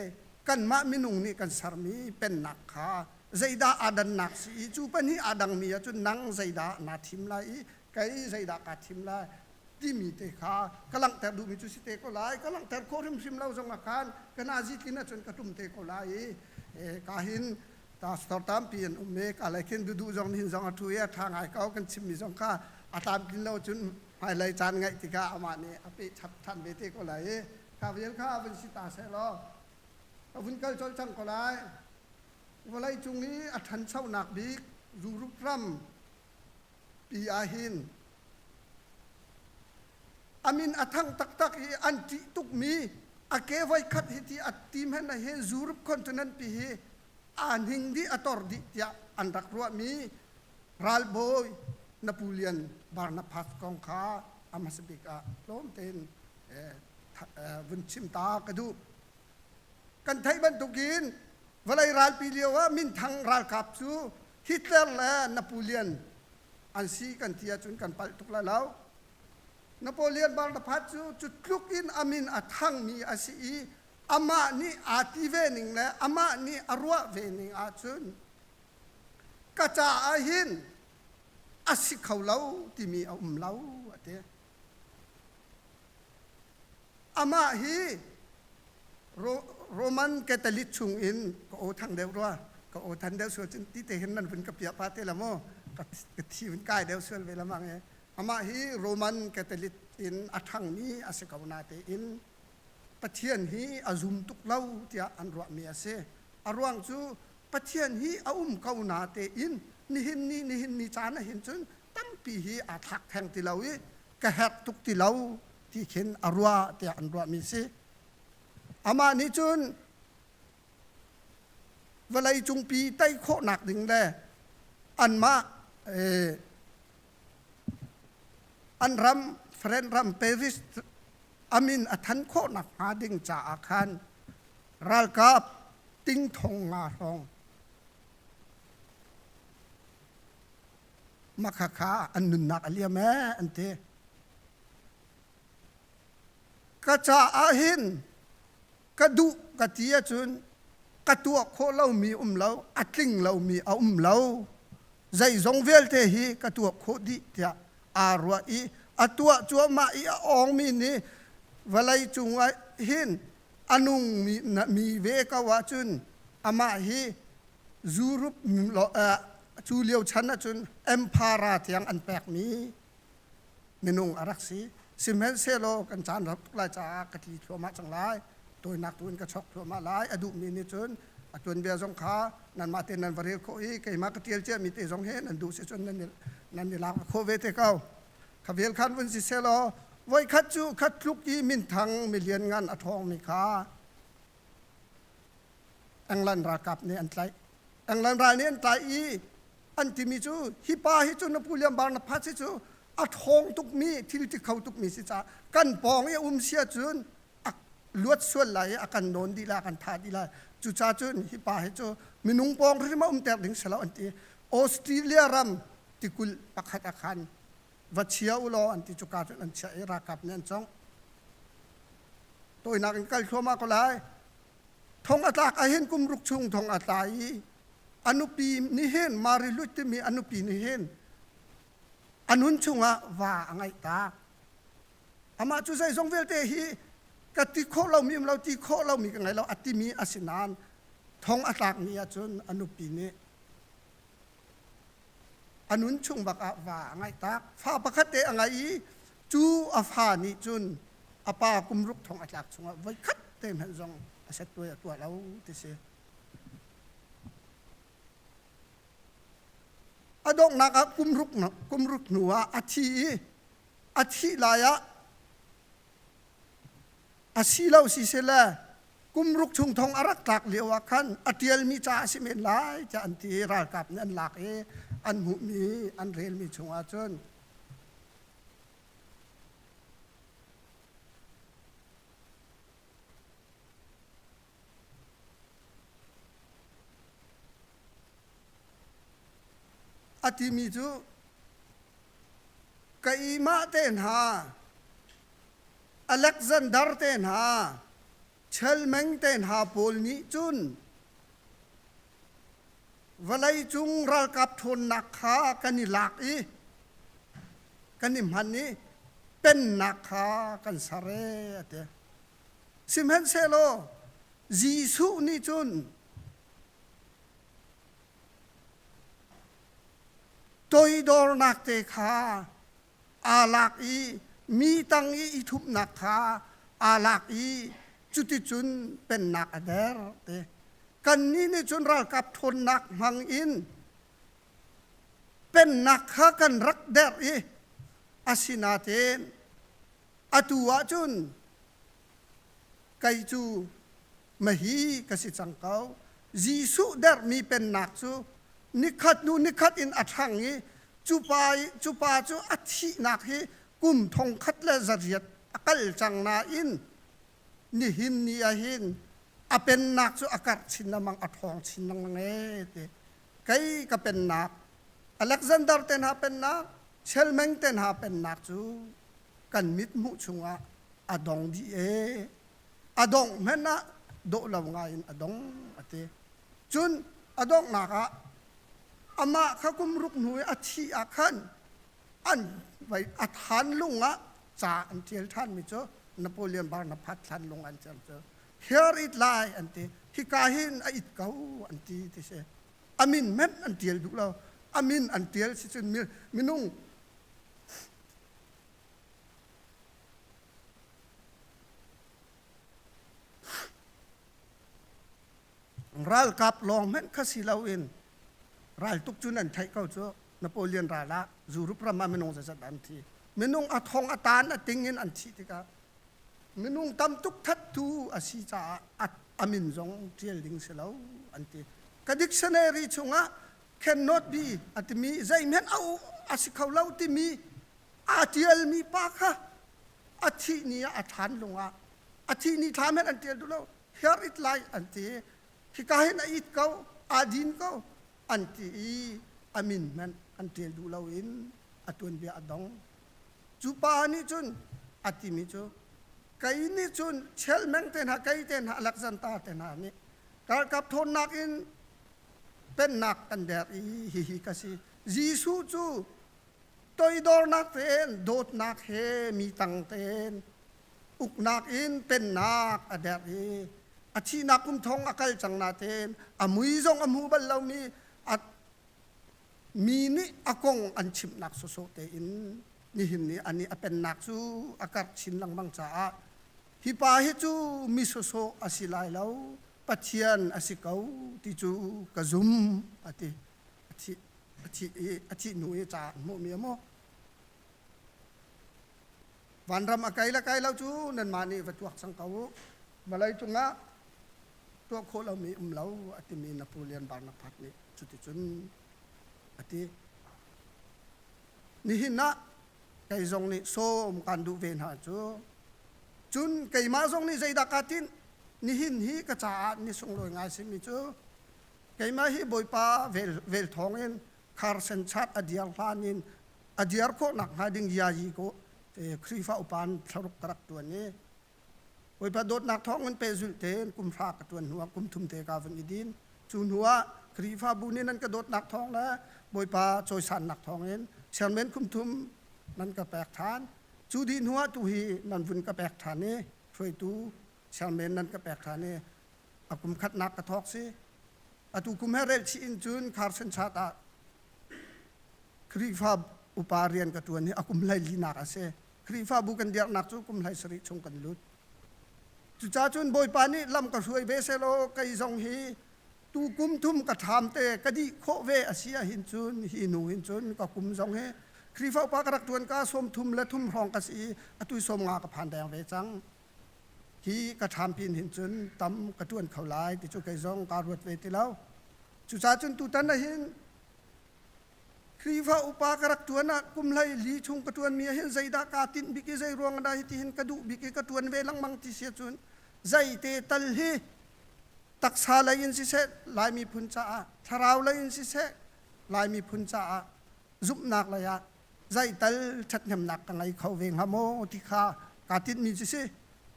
kanmah minung nih kan sermi pennak kha zeidah aa dannak si i cu pahnih aa dangmi ahcun nang zeidah naa thim lai i kei zeidah kaa thim lai. Timi te kha ka langhter duhmi cu si te ko lai. Ka langhter khawh hrimhrim lo zongah khan ka nazi tlin ahcun ka tum te ko lai i ka hin pastor tampi an um i ka lei khin dudu zong nihin zong a ṭhu i a ṭha ngai ko kan chimmi zong kha a tlamtlin lo cun hmailei caan ngaih tikah amah nih a peh chap ṭhan ve te ko lai i kha vial kha vun si ta seh law ka vun kal colh cang ko lai. Vawlei cung i a ṭhanchonak bik Europe ram pi ahhin a min a thang taktak i an ṭih tukmi a ke voi khat hi ti a tim hen hin Europe continent pi hi aa hning dih a tor dih tiah an rak ruahmi ralbawi Napoleon Barnabas kong kha a hmasa bik ah tlawm tein vun chim ta ka duh. Kan theih bantukin vawlei ralpi lio ah minthang ralkap cu Hitler le Napoleon an si kan ti ahcun kan palh tuk lai lo. Napoleon Bonaparte cu cu tluk in a min a thangmi a si i amah nih aa ti ve ning le amah nih a ruah ve ning ahcun ka caah hin a si kho lo timi a um lo a ti. Amah hi Roman Catholic chung in ka aw thang deuh rua ka aw than deuh sual cun ti te hin nan vun ka piah pa te la maw ka thi vun kai deuh sual ve lamang e amah hi Roman Catholic in a ṭhangmi a si ko natein Pathian hi a zum tuk lo tiah an ruahmi a si. A ruang cu Pathian hi a um ko natein nihin ni nihin ni caan ah hin cun tampi hi aa thlak theng ti lo i ka herh tuk ti lo ti khin a ruah tiah an ruahmi si. Amah nih cun vawlei cungpi tei khawhnak ding le anmah an ram French ram Paris amin a than khawhnak hnga ding caah khan ralkap ting thong nga hrawng makhakha an nunnak a liam ee an ti. Ka caah hin ka duh ka ti ahcun ka tuah khawh lomi um lo, a tling lomi a um lo. Zeizong vialte hi ka tuah khawh dih tiah aa ruah i a tuah cuahmah i a awngmi nih vawlei cungah hin a nungmi mi ve ko ahcun amah hi Europe cu lio chan ahcun emperor tiang an pekmi minung a rak si. Sihmanhsehlaw kan caan rau tuk lai caah ka tli thluahmah cang lai. Tawinak tu in ka chok thluahmah lai. A duhmi nih cun a tuanbia zong kha nanmah tein nan va rel khawh i keimah ka ṭial ciami te zong he nan duh si cun nan nan i lak khawh ve te ko. Kha vel khan vun si sehlaw voikhat cu khat tluk i minthang milian ngan a ṭhawngmi kha England ralkap nih an tlaih. England ral nih an tlaih i an timi cu hi pa hi cu na pu Liam Bar na phat hi cu a ṭhawng tukmi thil ti kho tukmi si caah kan pawng i a um sia cun a luat sual lai i a kan nawn dih lai a kan thah dih lai cucaah cun hi pa hi cu minung pawng hrim a umter ding si lo an ti Australia ram tikulh pakhat ah khan va chia u law an ti cuka cun an chiah i ralkap nih an congh tawinak in kal thluahmah ko lai thong a tlak ahhin kum ruk chung thong a tla i a nupi nih hin Mary Lut timi a nupi nih hin a nun chungah va a ngeih tak amah cu zeizong vialte hi ka ti khawh lomi um lo ti khawh lomi ka ngei lo a timi a si nain thong a tlak ni ahcun a nupi nih a nun chung bak ah va a ngeih tak fa pakhat te a ngei i cu a fa nih cun a pa kum ruk thong a tlak chungah voi khat te hmanh zong a settuai a tuah lo ti si a donghnak ah kum ruk kum ruk hnu ah a thi i a thih lai ah a si lo si sile kum ruk chung thong a rak tlak lio ah khan a ṭialmi ca a si men lai tiah an ti i ralkap nih an lak i an hmuhmi an relmi chungah cun a timi cu keimah te hna Alexander te hna Chelmeng te hna pawl nih cun vawleicung ralkap ṭhawnnak kha kan i lak i kan i hman i. Pennak kha kan ser e a ti. Sihmanhsehlaw Jesuh nih cun toidornak te kha aa lak i mi tang i i thupnak kha aa lak i cuticun pennak a der te. Kannih nih cun ralkap ṭhawnnak hmang in pennak kha kan rak derh i asinain atu ahcun kei cu mahi ka si cang ko. Jesuh derhmi pennak cu nikhat hnu nikhat in a ṭhang i cu pa, cu pa cu a thihnak hi kum thong khat le zariat a kal cang nain nihin ni ah hin a pennak cu a karh chin lengmang a ṭhawng chin lengmang ee ti kei ka pennak Alexander te hna pennak Chelmeng te hna pennak cu kan mit hmuh chungah a dong dih ee a dongh hmanh ah dawh lo ngai in a dong a ti cun a donghnak ah amah kha kum ruk hnu i a thih ah khan an vai a than lung ah ca an ṭial ṭhan mi cu Napoleon Bonaparte thlan lung an ṭial cu here it lai an ti hika hin a it ko an ti ti si a min hmanh an ṭial duh lo a min an ṭial si cun minung Ralkap lawng hmanh kha si loin raltuk cu nan theih ko cu Napoleon ral ah Europe ram ah minung zeizat an thi. Minung a thong a tan a ting in an thih tikah minung tam tuk thattu a si caah a min zong ṭial ding si lo an ti. Ka dictionary chungah cannot be a timi zeihmanh a a si kho lo timi aa ṭialmi pa kha a thih ni ah a ṭhan lung ah a thih ni thla hmanh an ṭial duh lo here it lai an ti hika hin a it ko aa din ko an ti i a min hmanh an ṭial duh lo in a tuanbia a dong cu pa nih cun a timi cu kei nih cun chelmeng te hna kei te hna Alexander te hna nih ralkap ṭhawnnak in pennak kan der i hihi ka si Jesuh cu toidornak tein dawtnak he mi tang tein uknak in pennak a derh i a thihnak kum thong a kal cang natein a mui zong a hmu bal lomi a mi nih a kong an chimhnak sawsawh tein nihin ni ani a pennak cu a karh chin lengmang caah hi pa hi cu mi sawsawh a si lai lo Pathian a si ko ti cu ka zum a ti a thih a thih i a thih hnu i ca an hmuhmi a maw Vanram a kai le kai lo cu nanmah nih va tuak cang ko u. Vawlei cungah tuah khawh lomi um lo a timi Napoleon Bonaparte nih cuticun a ti. Nihin ah kei zong nih sawm kaan duh ve hna cu. Cun keimah zong nih zeidah kaa tinh? Nihin hi ka caah ni sunglawi ngai simi cu keimah hi Bawipa vel, vel thawngin kharsen chat a diar hlan in a diar khawh nakhnga ding yayi ko Khrihfa upa in thlaruk ka rak ṭuan i Bawipa dawtnak thawngin pehzulh tein kum hra ka ṭuan hnuah kum thum te ka vun i din. Cu hnuah Khrihfabu nih nan ka dawtnak thawng le Bawipa cawisannak thawngin chairman kum thum nan ka pek ṭhan. Cu dih hnuah tu hi nan vun ka pek ṭhan i hruaitu chairman nan ka pek ṭhan i a kum khatnak ka thawk si. Atu kum he rel chih in cun Carson chat ah Khrihfa upa rian ka ṭuan hi a kum hleilinak a si. Khrihfabu kan dirhnak cu kum 17 chung kan lut. Cucaah cun Bawipa nih lam ka hruai ve sehlaw kei zong hi tu kum thum ka ṭham te ka dih khawh ve a si ahhin cun hi hnu hin cun ka kum zong hi Khrihfa upa ka rak ṭuan ka sawm thum le thum hrawng ka si i atu sawm nga ka phan deng ve cang. Hi ka ṭham pin hin cun tam ka ṭuan kho lai ti cu kei zong kaa ruat ve ti lo. Cucaah cun tutan ahhin Khrihfa upa ka rak ṭuan ah kum hlei li chung ka ṭuanmi ah hin zeidah kaa tinh bik i zei ruang dah hitihin ka duh bik i ka ṭuan ve lengmang ti si ahcun zeite tal hi taksa lei in siseh Lai miphun caah thlarau lei in siseh Lai miphun caah zumhnak lei ah zeital ṭhathnemnak ka ngei kho ve hnga maw ti kha kaa tinhmi cu si.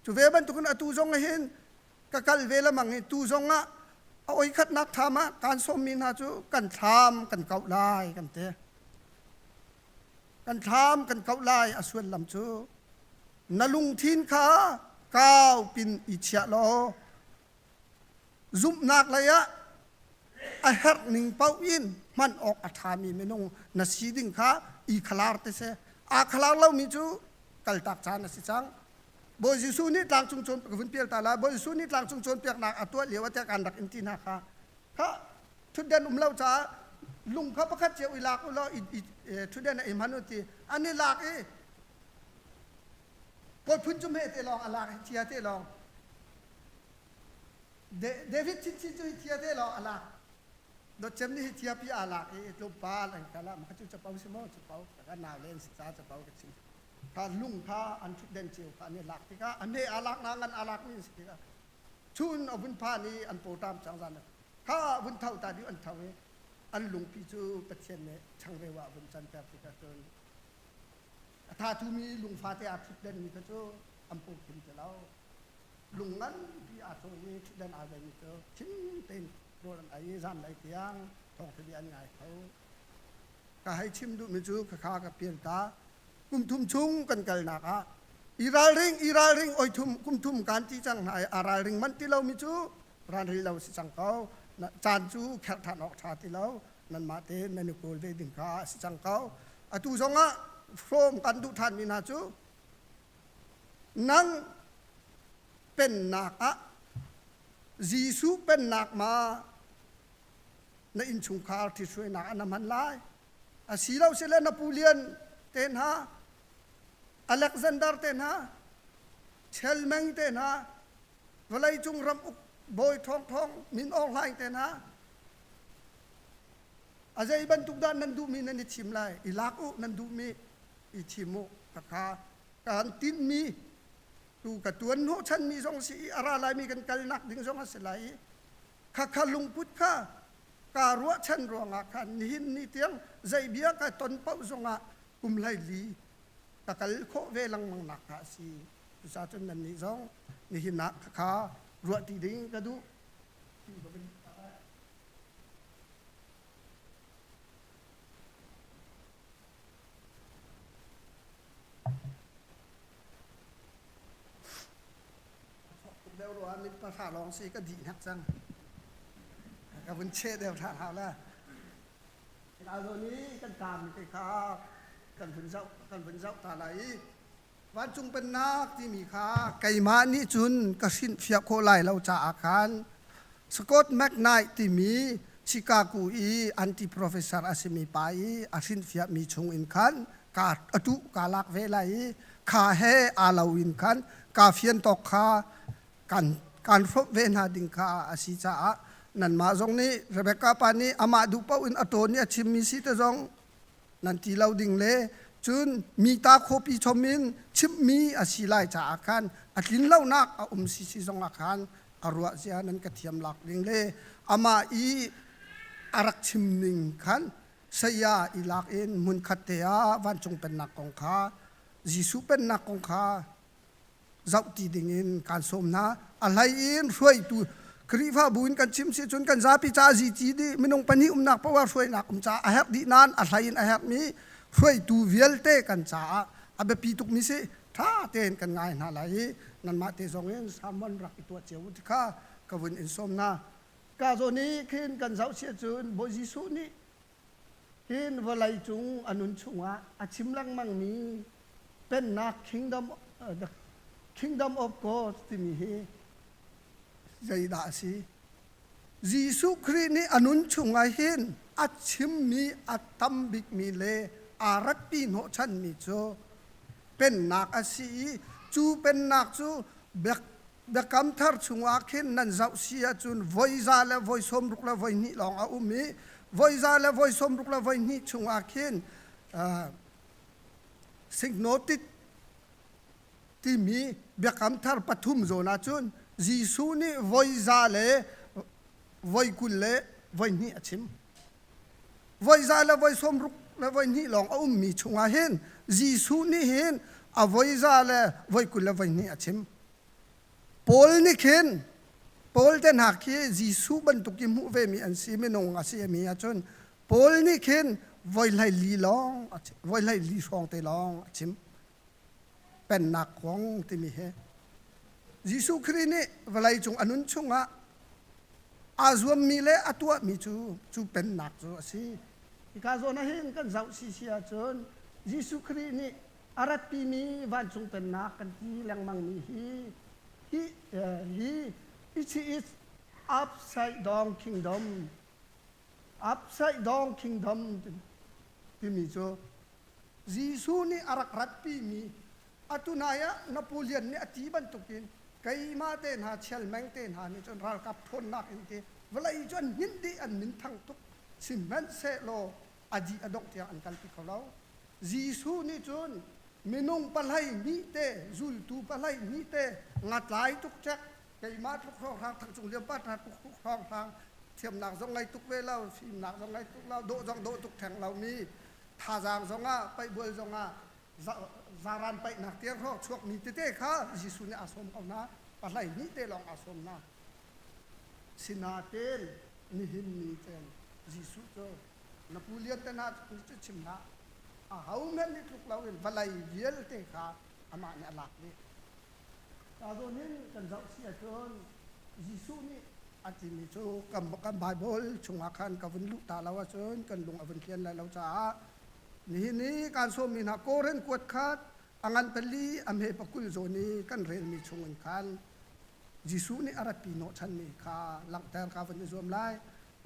Cu ve bantukin atu zong ah hin ka kal ve lamang i tu zong ah a oi khatnak thlam ah kaan sawmmi hna cu kan thlam kan kauh lai kan ti. Kan thlam kan kauh lai a sullam cu. Na lungthin kha kau pin i chiah law zumhnak lei ah a herh ning paoh in hman awk a ṭhami minung na si ding kha i khalar te seh. Aa khalar lomi cu kaltak caan a si cang. Bawi Jesuh nih tlangcung cawn ka vun pial ta lai. Bawi Jesuh nih tlangcung cawnpiaknak a tuah lio ah tiah kan rak in ti hna kha. Kha ṭhutden um lo caah lung kha pakhat cio i lak u law i ṭhutden ah i hman u ti an i lak i kawi phun cu hme te lawng a lak hi thia te lawng David chinchin cu hi thia te lawng a lak Dawtcem nih hi thia pi aa lak i tlawmpal an kal ah mah cu capo si maw capo ka nau len si ca capo ka chim kha lung kha an ṭhutden cio kha an i lak tikah a hme aa lak na ngan aa lak mi si tikah chun a vun phan i an pawṭam cang zan kha vun tho ta dih an tho i an lungpi cu Pathian nih changreu ah vun canter tikah cun a thathumi lungfate aa ṭhutden mi kha cu an paw khim ti lo lung nganpi aa cawi i ṭhutden aa veimi cu khim tein rawl an ei i zanlei tiang thawngṭha bia an ngai kho ka hei chim duhmi cu khakha ka pial ta kum thum chung kan kalnak ah i ralring i ralring oi thum kum thum kan ti cang hna i a ralring manh ti lomi cu ranri lo si cang ko caan cu kherh ṭhan awk ṭha ti lo nanmah te nan i kawl ve ding kha a si cang ko atu zongah hrawm kan duh ṭhanmi hna cu nang pennak ah Jesuh pennak ma na innchungkhar ṭhithruainak ah na hman lai asilo sile na pu lian te hna Alexander te hna Chelmeng te hna vawleicung ram uk bawi ṭhawngṭhawng Min Aung Hlaing te hna a zei bantuk dah nan duhmi nan i thim lai i lak u nan duhmi i thim u khakha kan tinhmi tu ka tuan hnawhchanmi zong si i a ra laimi kan kalnak ding zong a si lai i khakha lungput kha kaa ruahchan ruangah khan nihin ni tiang zei bia ka ton paoh zongah kum 14 ka kal khawh ve lengmang nak kha a si. Cucaah cun nannih zong nihin ah khakha ruahṭi ding ka duh. Deuh rua mit pahra lawng si ka dih hnak cang. Ka vun cheh deuh ṭhan hau la. Alo ni kan taam te kha kan vun zoh kan vun zoh ta lai i vancung pennak timi kha keimah nih cun ka hrinhfiah khawh lai lo caah khan Scott McKnight timi Chicago i anti professor a simi pa i a hrinhfiahmi chung in khan ka atu ka lak ve lai i kha he aa lo in khan ka fian tawk kha kan kan hrawmh ve hna ding kha a si caah nanmah zong nih Rebecca pa nih amah duh paoh in a ṭawn i a chimmi si te zong nan ti lo ding le cun mi ta khawpi chom in chimhmi a si lai caah khan a tlin lonak a um si si zongah khan a ruah zia nan ka thiam lak ding le amah i a rak chim ning khan saya i lak in hmunkhat te ah vancung pennak kong kha Jesuh pennak kong kha zohti dingin kaan sawm hna. A hlei in hruaitu Khrihfabu in kan chim si cun kan zapi ca zici dih minung pahnih umnak paoh ah hruainak um caah a herh dih nain a hlei in a herhmi hruaitu vialte kan caah a biapi tukmi si ṭha tein kan ngai hna lai i nanmah te zong in sermon rak i tuah cio u ti kha ka vun in sawm hna. Ka zawn i khin kan zoh si ahcun Bawi Jesuh nih hin vawlei cung a nun chungah a chim lengmangmi pennak kingdom the kingdom of God timi hi zeidah a si? Jesuh Khrih nih a nun chungah hin a chimmi a tam bikmi le aa ratpi hnawhchanmi cu pennak a si i cu pennak cu Biakam Thar chungah khin nan zoh si ahcun voi za le voi 60 le voi hnih lawng a um i voi za le voi 60 le voi hnih chungah khin uh, synoptic timi Biakam Thar pathum zawn ahcun Jesuh nih voi za le voi 20 le voi hnih a chim. Voi za le voi 60 le voi hnih lawng a ummi chungah hin Jesuh nih hin a voi za le voi 20 le voi hnih a chim. Paul nih khin Paul te hna khi Jesuh bantuk i hmuh vemi an si minung a si mi ahcun Paul nih khin voi 14 lawng voi 14 hrawng te lawng a chim. Pennak kong timi hi. Jesuh Khrih nih vawlei cung a nun chungah aa zuammi le a tuahmi cu cu pennak cu a si. Hika zawn ah hin kan zoh sisi ahcun Jesuh Khrih nih a ratpimi vancung pennak kan ti lengmangmi hi hi hi it is upside down kingdom upside down kingdom timi cu Jesuh nih a rak ratpimi atu nai ah Napoleon nih a ti bantukin keimah te hna chialmeng te hna nih cun ralkap ṭhawnnak in ti vawlei cu an hninh dih an min thang tuk sihmanhsehlaw a dih a dongh tiang an kalpi kho lo. Jesuh nih cun minung pahlei hnih te zultu pahlei hnih te ngatlai tuk ṭek keimah tluk hrawnghrang thangcung liam pa hna tluk hrawnghrang thiamnak zong ngei tuk ve lo fimnak zong ngei tuk lo dawh zong dawh tuk theng lomi thazaang zongah paihbual zongah zaran paihnak tiang hrawng chuakmi tete kha Jesuh nih aa sawm ko hna pahlei hnih te lawng aa sawm hna sinaten nihin ni cen Jesuh cu na pu lian te hna cu chim hlah a ho hmanh nih tluk loin vawlei vialte kha amah nih a lak dih ta zawn hin kan zoh si ahcun Jesuh nih a timi cu kan kan Bible chungah khan ka vun luh ta lo ahcun kan lung a vun tlian lai lo caah Nihin i kaan sawmmi hna Korin kuat khat a ngan pali a hme pakul zawn i kan relmi chungin khan Jesuh nih a ratpi hnawhchanmi kha langhter ka vun i zuam lai.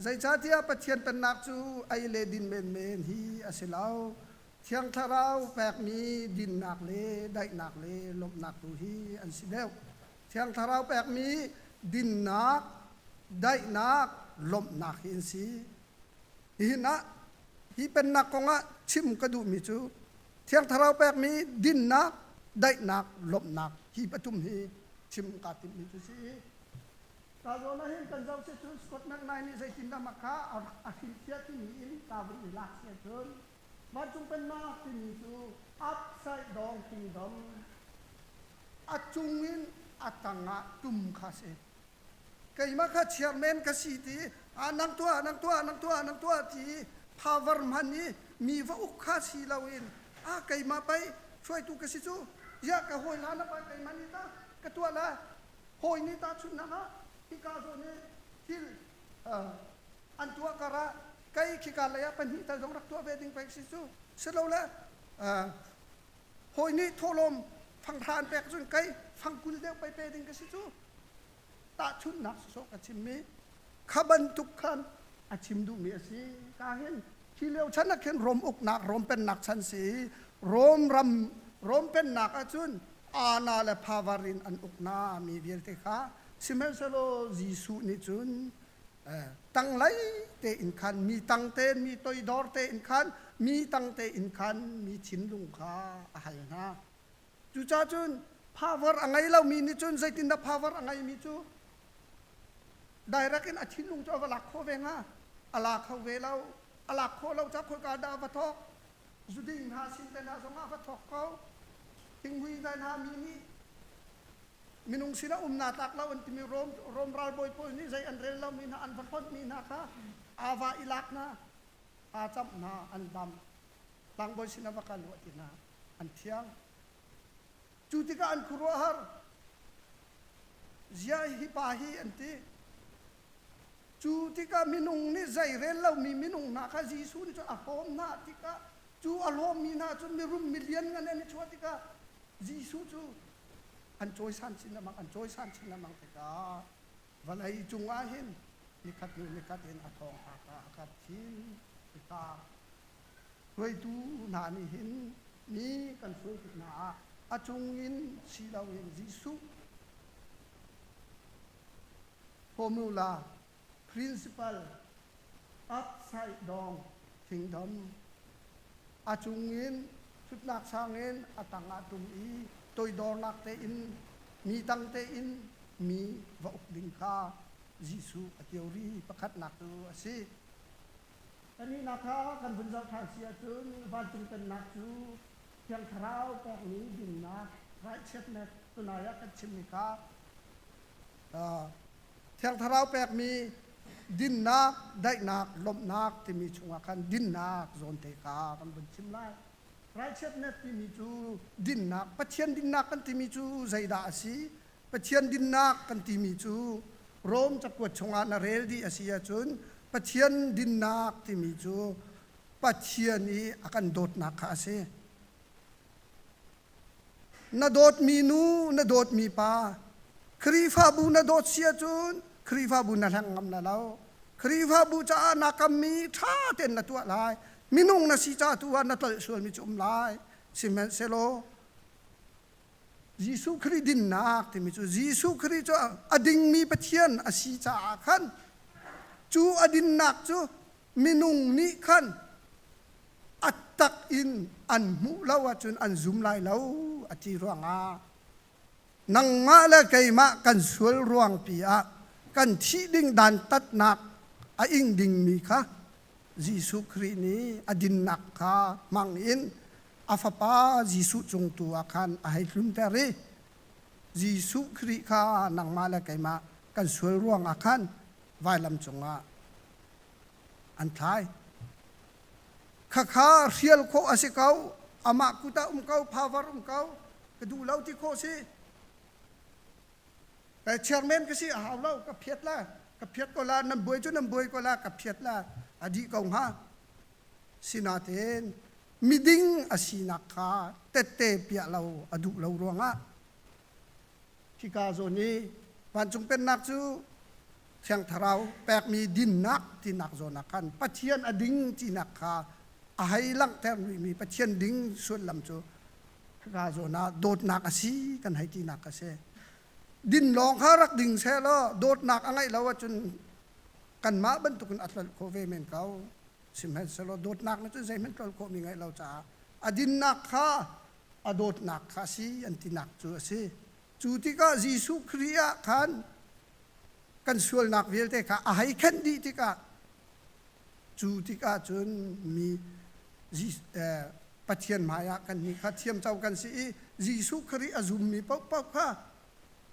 Zeicahtiah Pathian Pennak cu ei le din menmen hi a si lo. Thiang Thlarau pekmi dinnak le daihnak le lawmhnak tu hi an si deuh. Thiang Thlarau pekmi dinnak, daihnak, lawmhnak hi an si. Hihin ah hi pennak kongah chim ka duhmi cu Thiang Thlarau pekmi dinnak, daihnak, lawmhnak hi pathum hi chim kaa timhmi cu si. Ka zawn ah hin kan zoh si cun Scott McKnight nih zeitindah mah kha a hrilhfiah timi in ka vun i lak si ahcun vancung pennak timi cu upside down kingdom a cung in a tangah tum kha si. Keimah kha chairman ka si ti ah nang tuah nang tuah nang tuah nang tuah ti power hman i mi va uk kha si loin ah keimah pei hruaitu ka si cu ziah ka hawi hlan ah pei keimah nih ta ka tuah lai hawi nih tahchunhnak ah hika zawn i thil an tuah kar ah kei khika lei ah pahnih tal zong rak tuah ve ding pei si cu silole hawi nih thawhlawm fanghra an pek cun kei fangkul deuh pei pe ding ka si cu tahchunhnak sawsawh ka chimmi kha bantuk khan a chim duhmi a si. Ka hin hi lio chan ah khin Rom uknak Rom pennak chan si i Rom ram Rom pennak ahcun Ana le Phavar in an uk hna mi vialte kha sihmanhsehlaw Jesuh nih cun tanglei tein khan mi tang tein mi toidor tein khan mi tang tein khan mi thinlung kha a hal hna. Cucaah cun power a ngei lomi nih cun zeitindah power a ngeimi cu direct in a thinlung cu a va lak khawh ve hnga? A la kho ve lo. A lak khawh lo caah khoika dah a va thawk? Zuding hna sin te hna zongah a va thawk ko. Thinghmui hna hna mi nih minung sinah um naa tlak lo an timi Rom, Rom ralbawi pawl nih zei an rel lomi hna an va hlonhmi hna kha aa va i lak hna, aa camh hna, an dam. Tlangbawi sinah va kal u a ti hna. An thiang. Cu tikah an khuaruahhar. Ziah hi pa hi an ti. Cu tikah minung nih zei rel lomi minung hna kha Jesuh nih cun a hlawm hna tikah cu a hlawmmi hna cu mirum milian ngan an i chuah tikah Jesuh cu an cawisan chin lengmang an cawisan chin lengmang tikah vawlei cungah hin nikhat hnu nikhat in a thawngṭha kha a karh chin tikah Hruaitu hna nih hin mi kan hruai tik hna ah a cungin si loin Jesuh formula principle upside down kingdom a cungin thutnak sangin a tangah tum i toidornak tein mi tang tein mi va uk ding kha Jesuh a theory pakhatnak cu a si. Pahnihnak kha kan vun zoh ṭhan si ahcun vancung pennak cu Thiang Thlarau pekmi dinnak ngaihchiatnak tunai ah kan chimmi kha Thiang Thlarau pekmi dinnak, daihnak, lawmhnak timi chungah khan dinnak zawnte kha kan vun chim lai. Ralchiatnak timi cu dinnak, Pathian dinnak kan timi cu zeidah a si? Pathian dinnak kan timi cu Rom cakuat chungah na rel dih a si ahcun Pathian dinnak timi cu Pathian i a kan dawtnak kha a si. Na dawtmi nu, na dawtmi pa, Khrihfabu na dawt si ahcun Khrihfabu na hleng ngam la lo. Khrihfabu caah naa kammi ṭha tein na tuah lai. Minung na si ca tu ah na tlolh sualmi cu um lai. Sihmanhsehlaw Jesuh Khrih dinnak timi cu Jesuh Khrih cu a dingmi Pathian a si caah khan cu a dinnak cu minung nih khan a tak in an hmuh lo ahcun an zum lai lo a ti ruangah nangmah le keimah kan sual ruangpi ah kan thih ding dantatnak a ing dingmi kha Jesuh Khrih nih a dinnak kha hmang in a fapa Jesuh cung tu ah khan a hei tlunter i Jesuh Khrih kha nangmah le keimah kan sual ruangah khan vailam cungah an thlai. Khakha hrial khawh a si ko, amah kut ah um ko, power um ko, ka duh lo ti khawh si. Chairman ka si a hau lo, ka phiat la, ka phiat ko la, nan buai cu nan buai ko la, ka phiat la, a dih ko hnga. Sinain miding a sinak kha tette piah lo a duh lo ruangah hika zawn i vancung pennak cu Thiang Thlarau pekmi dinnak tinak zawn ah khan Pathian a ding tinak kha a hei langhter rihmi Pathian ding sullam cu hika zawn ah dawtnak a si kan hei tinak a si. Din lawng kha rak ding seh law dawtnak a ngeih lo ahcun kanmah bantukin a tlolh khawh ve men ko. Sihmanhsehlaw dawtnak nih cun zeihmanh tlolh khawhmi ngeih lo caah a dinnak kha a dawtnak kha a si an tinak cu a si. Cu tikah Jesuh Khrih ah khan kan sualnak vialte kha a hei khenh dih tikah cu tikah cun mi Pathian hmaiah kan nih kha thiamco kan si i Jesuh Khrih a zummi paohpaoh kha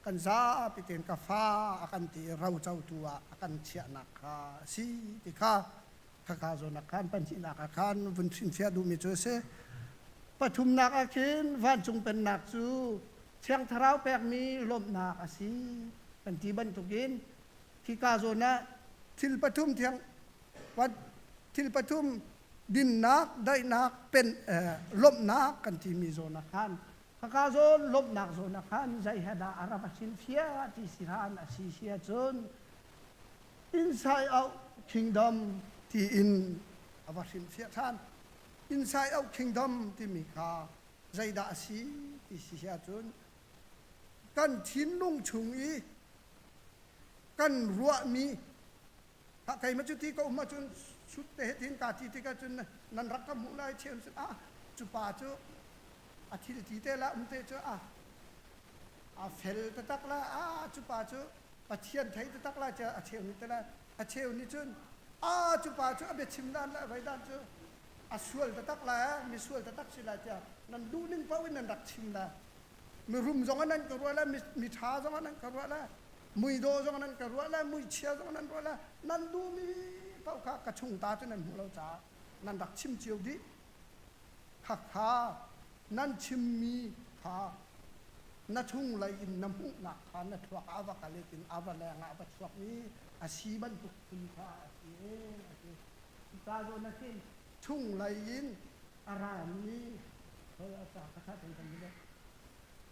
kan zapi tein ka fa a kan ti i rocotu ah a kan chiahnak kha a si ti kha khaka zawn ah khan pahnihnak ah khan vun hrinfiah duhmi cu a si. Pathumnak ah khin vancung pennak cu Thiang Thlarau pekmi lawmhnak a si kan ti bantukin hika zawn ah thil pathum thiang thil pathum dinnak daihnak pen lawmhnak kan timi zawn ah khan khaka zawn lawmhnak zawn ah khan zei he dah a rak a hrilhfiah ti si hlan a si si ahcun inside out kingdom tiin a va hrilhfiah ṭhan inside out kingdom timi kha zeidah a si ti si ahcun kan thinlung chung i kan ruahmi keimah cu ti ka um ahcun sut te he tin ka ti tikah cun nan rak ka hmuh lai cheu sin ah cu pa cu a thil ti te la um te cu a a fel taktak la a cu pa cu Pathian thei taktak la tiah a cheu nih te la a cheu nih cun a cu pa cu a biachim dan le a vei dan cu a sual taktak la mi sual taktak si lai tiah nan duh ning paoh in nan rak chim la mirum zong ah nan ka ruah la mi ṭha zong ah nan ka ruah la muidawh zong nan ka ruah la muichia zong nan ruah la nan duhmi paoh kha ka chung ta cu nan hmuh lo caah nan rak chim cio dih khakha nan chimmi kha na chunglei in na hmuhnak kha na thluak ah a va kal in a va leng ah a va chuakmi a si bantuk phun kha a si a ti cuka zawn ah khin chunglei in a rami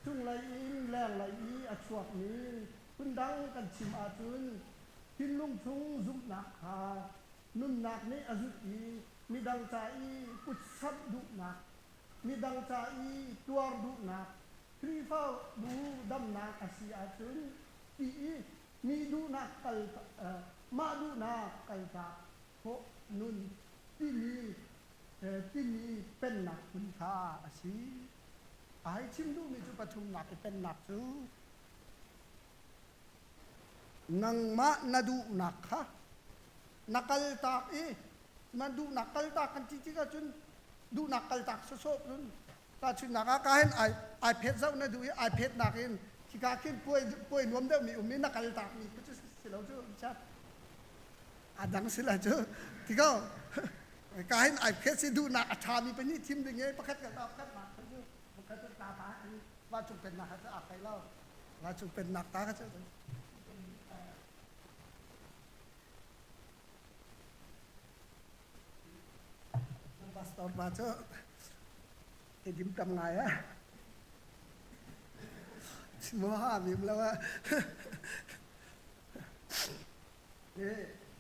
Cunglei in lenglei i a chuakmi phundang kan chim ahcun thinlung chung zumhnak kha nunnak nih a zulh i midang ca i kutsamh duhnak, midang ca i tuar duhnak, Khrihfabu damnak a si ahcun ti i mi duhnak kal mah duhnak kaltak khawh nun timi timi pennak phun kha a si. A hei chim duhmi cu pathumnak i pennak cu nangmah na duhnak kha na kaltak i man duhnak kaltak kan ti tikah cun duhnak kaltak sawsawh cun tahchunhnak ah ka hin ai ai phet zoh na duh i ai phet nak in khika khin puai puai nuam deuh mi um i na kaltak mi cu si lo cu a dang si lai cu ti ko. Ka hin ai phet si duhnak a ṭhami pahnih thim ding i pakhat kan pakhat nak cu pakhat cu ta ta vancung pennak kha cu aa thei lo. Vancung pennak ta kha cu Pastor pa cu edim tam ngai a. Mo ha mim lo a.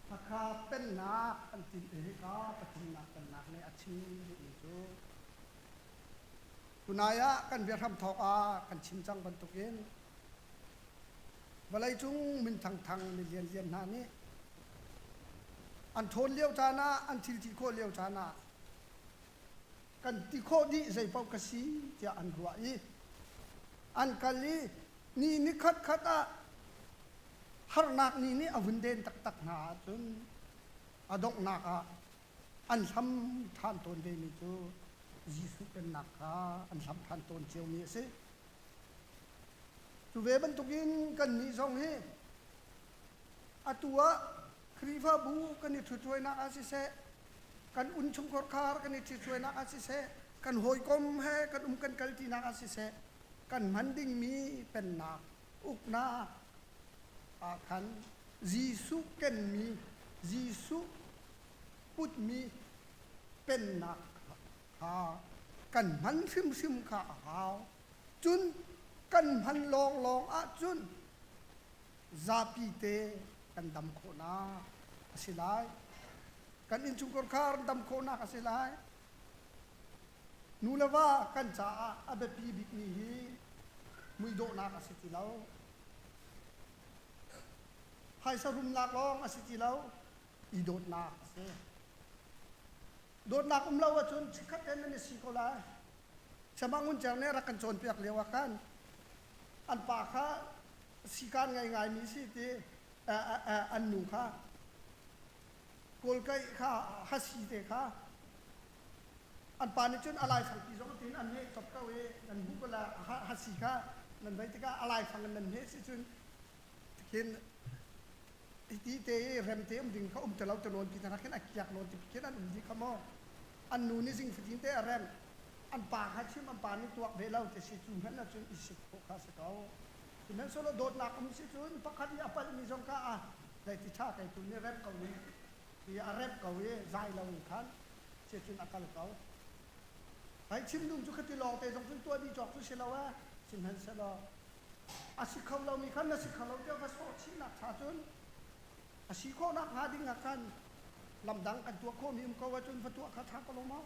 Hakha pennak an ti i hika pathumnak pennak nih a chim duhmi cu tunai ah kan biahram thawk ah kan chim cang bantukin vawleicung minthangthang mi lianlian hna nih an ṭhawn lio caan ah an thil ti khawh lio caan ah kan ti khawh dih zeipaoh ka si tiah an ruah i an kal i ni ni khat khat ah harnak ni nih a vun den taktak hna ahcun a donghnak ah an hlam ṭhan tawn vemi cu Jesuh pennak kha an hlam ṭhan tawn ciomi a si. Cu ve bantukin kannih zong hi atu ah Khrihfabu kan i ṭhutruainak ah siseh, kan innchungkhar khar kan i ṭhitruainak ah siseh, kan hawikom he kan um kan kal ṭinak ah siseh, kan hman dingmi pennak uknak ah khan Jesuh kenmi, Jesuh putmi pennak kha kan hman hrimhrim kha a hau. Cun kan hman lawnglawng ahcun zapi te kan dam khawhnak a si lai. Kan innchungkhar khar dam khawhnak a si lai. Nu le va kan caah a biapi bikmi hi muidawhnak a si ti lo. Phaisa rumnak lawng a si ti lo. I dawtnak a si. Dawtnak um lo ahcun chikkhat te nan i si ko lai. Siamah Ngun Cer nih a rak kan cawnpiak lio ah khan an pa kha sikaan ngei ngaimi si ti an nu kha kawlkaih kha hasi te kha an pa nih cun a laifangpi zong tin an hmeh cop ko i nan hmuh ko la hasi kha nan vei tikah a laifang in nan hmeh si cun khin ti te i rem te um ding kha um te lo te nawn ti hna khin a kiak nawn ti khin an um dih kha maw an nu nih zing fatin te a rem an pa kha chim an pa nih tuak ve lo te si cu hmanh ahcun i sik khawh kha si ko sihmanhsehlaw dawtnak um si cun pakhat i a palhmi zong kha a zei ti ṭha kei tu nih rem ko ning i a rem ko i zai lo in khan si cun a kal ko Ai chim ding cu khati lawng te zong cun tuah dih cawk cu si lo eh sihmanhsehlaw a si kho lomi khan na si kho lo tiah va sawh chihnak cha cun a si khawhnak hnga ding ah khan lamdang kan tuah khawhmi um ko ahcun va tuah kha ṭha ko lo maw?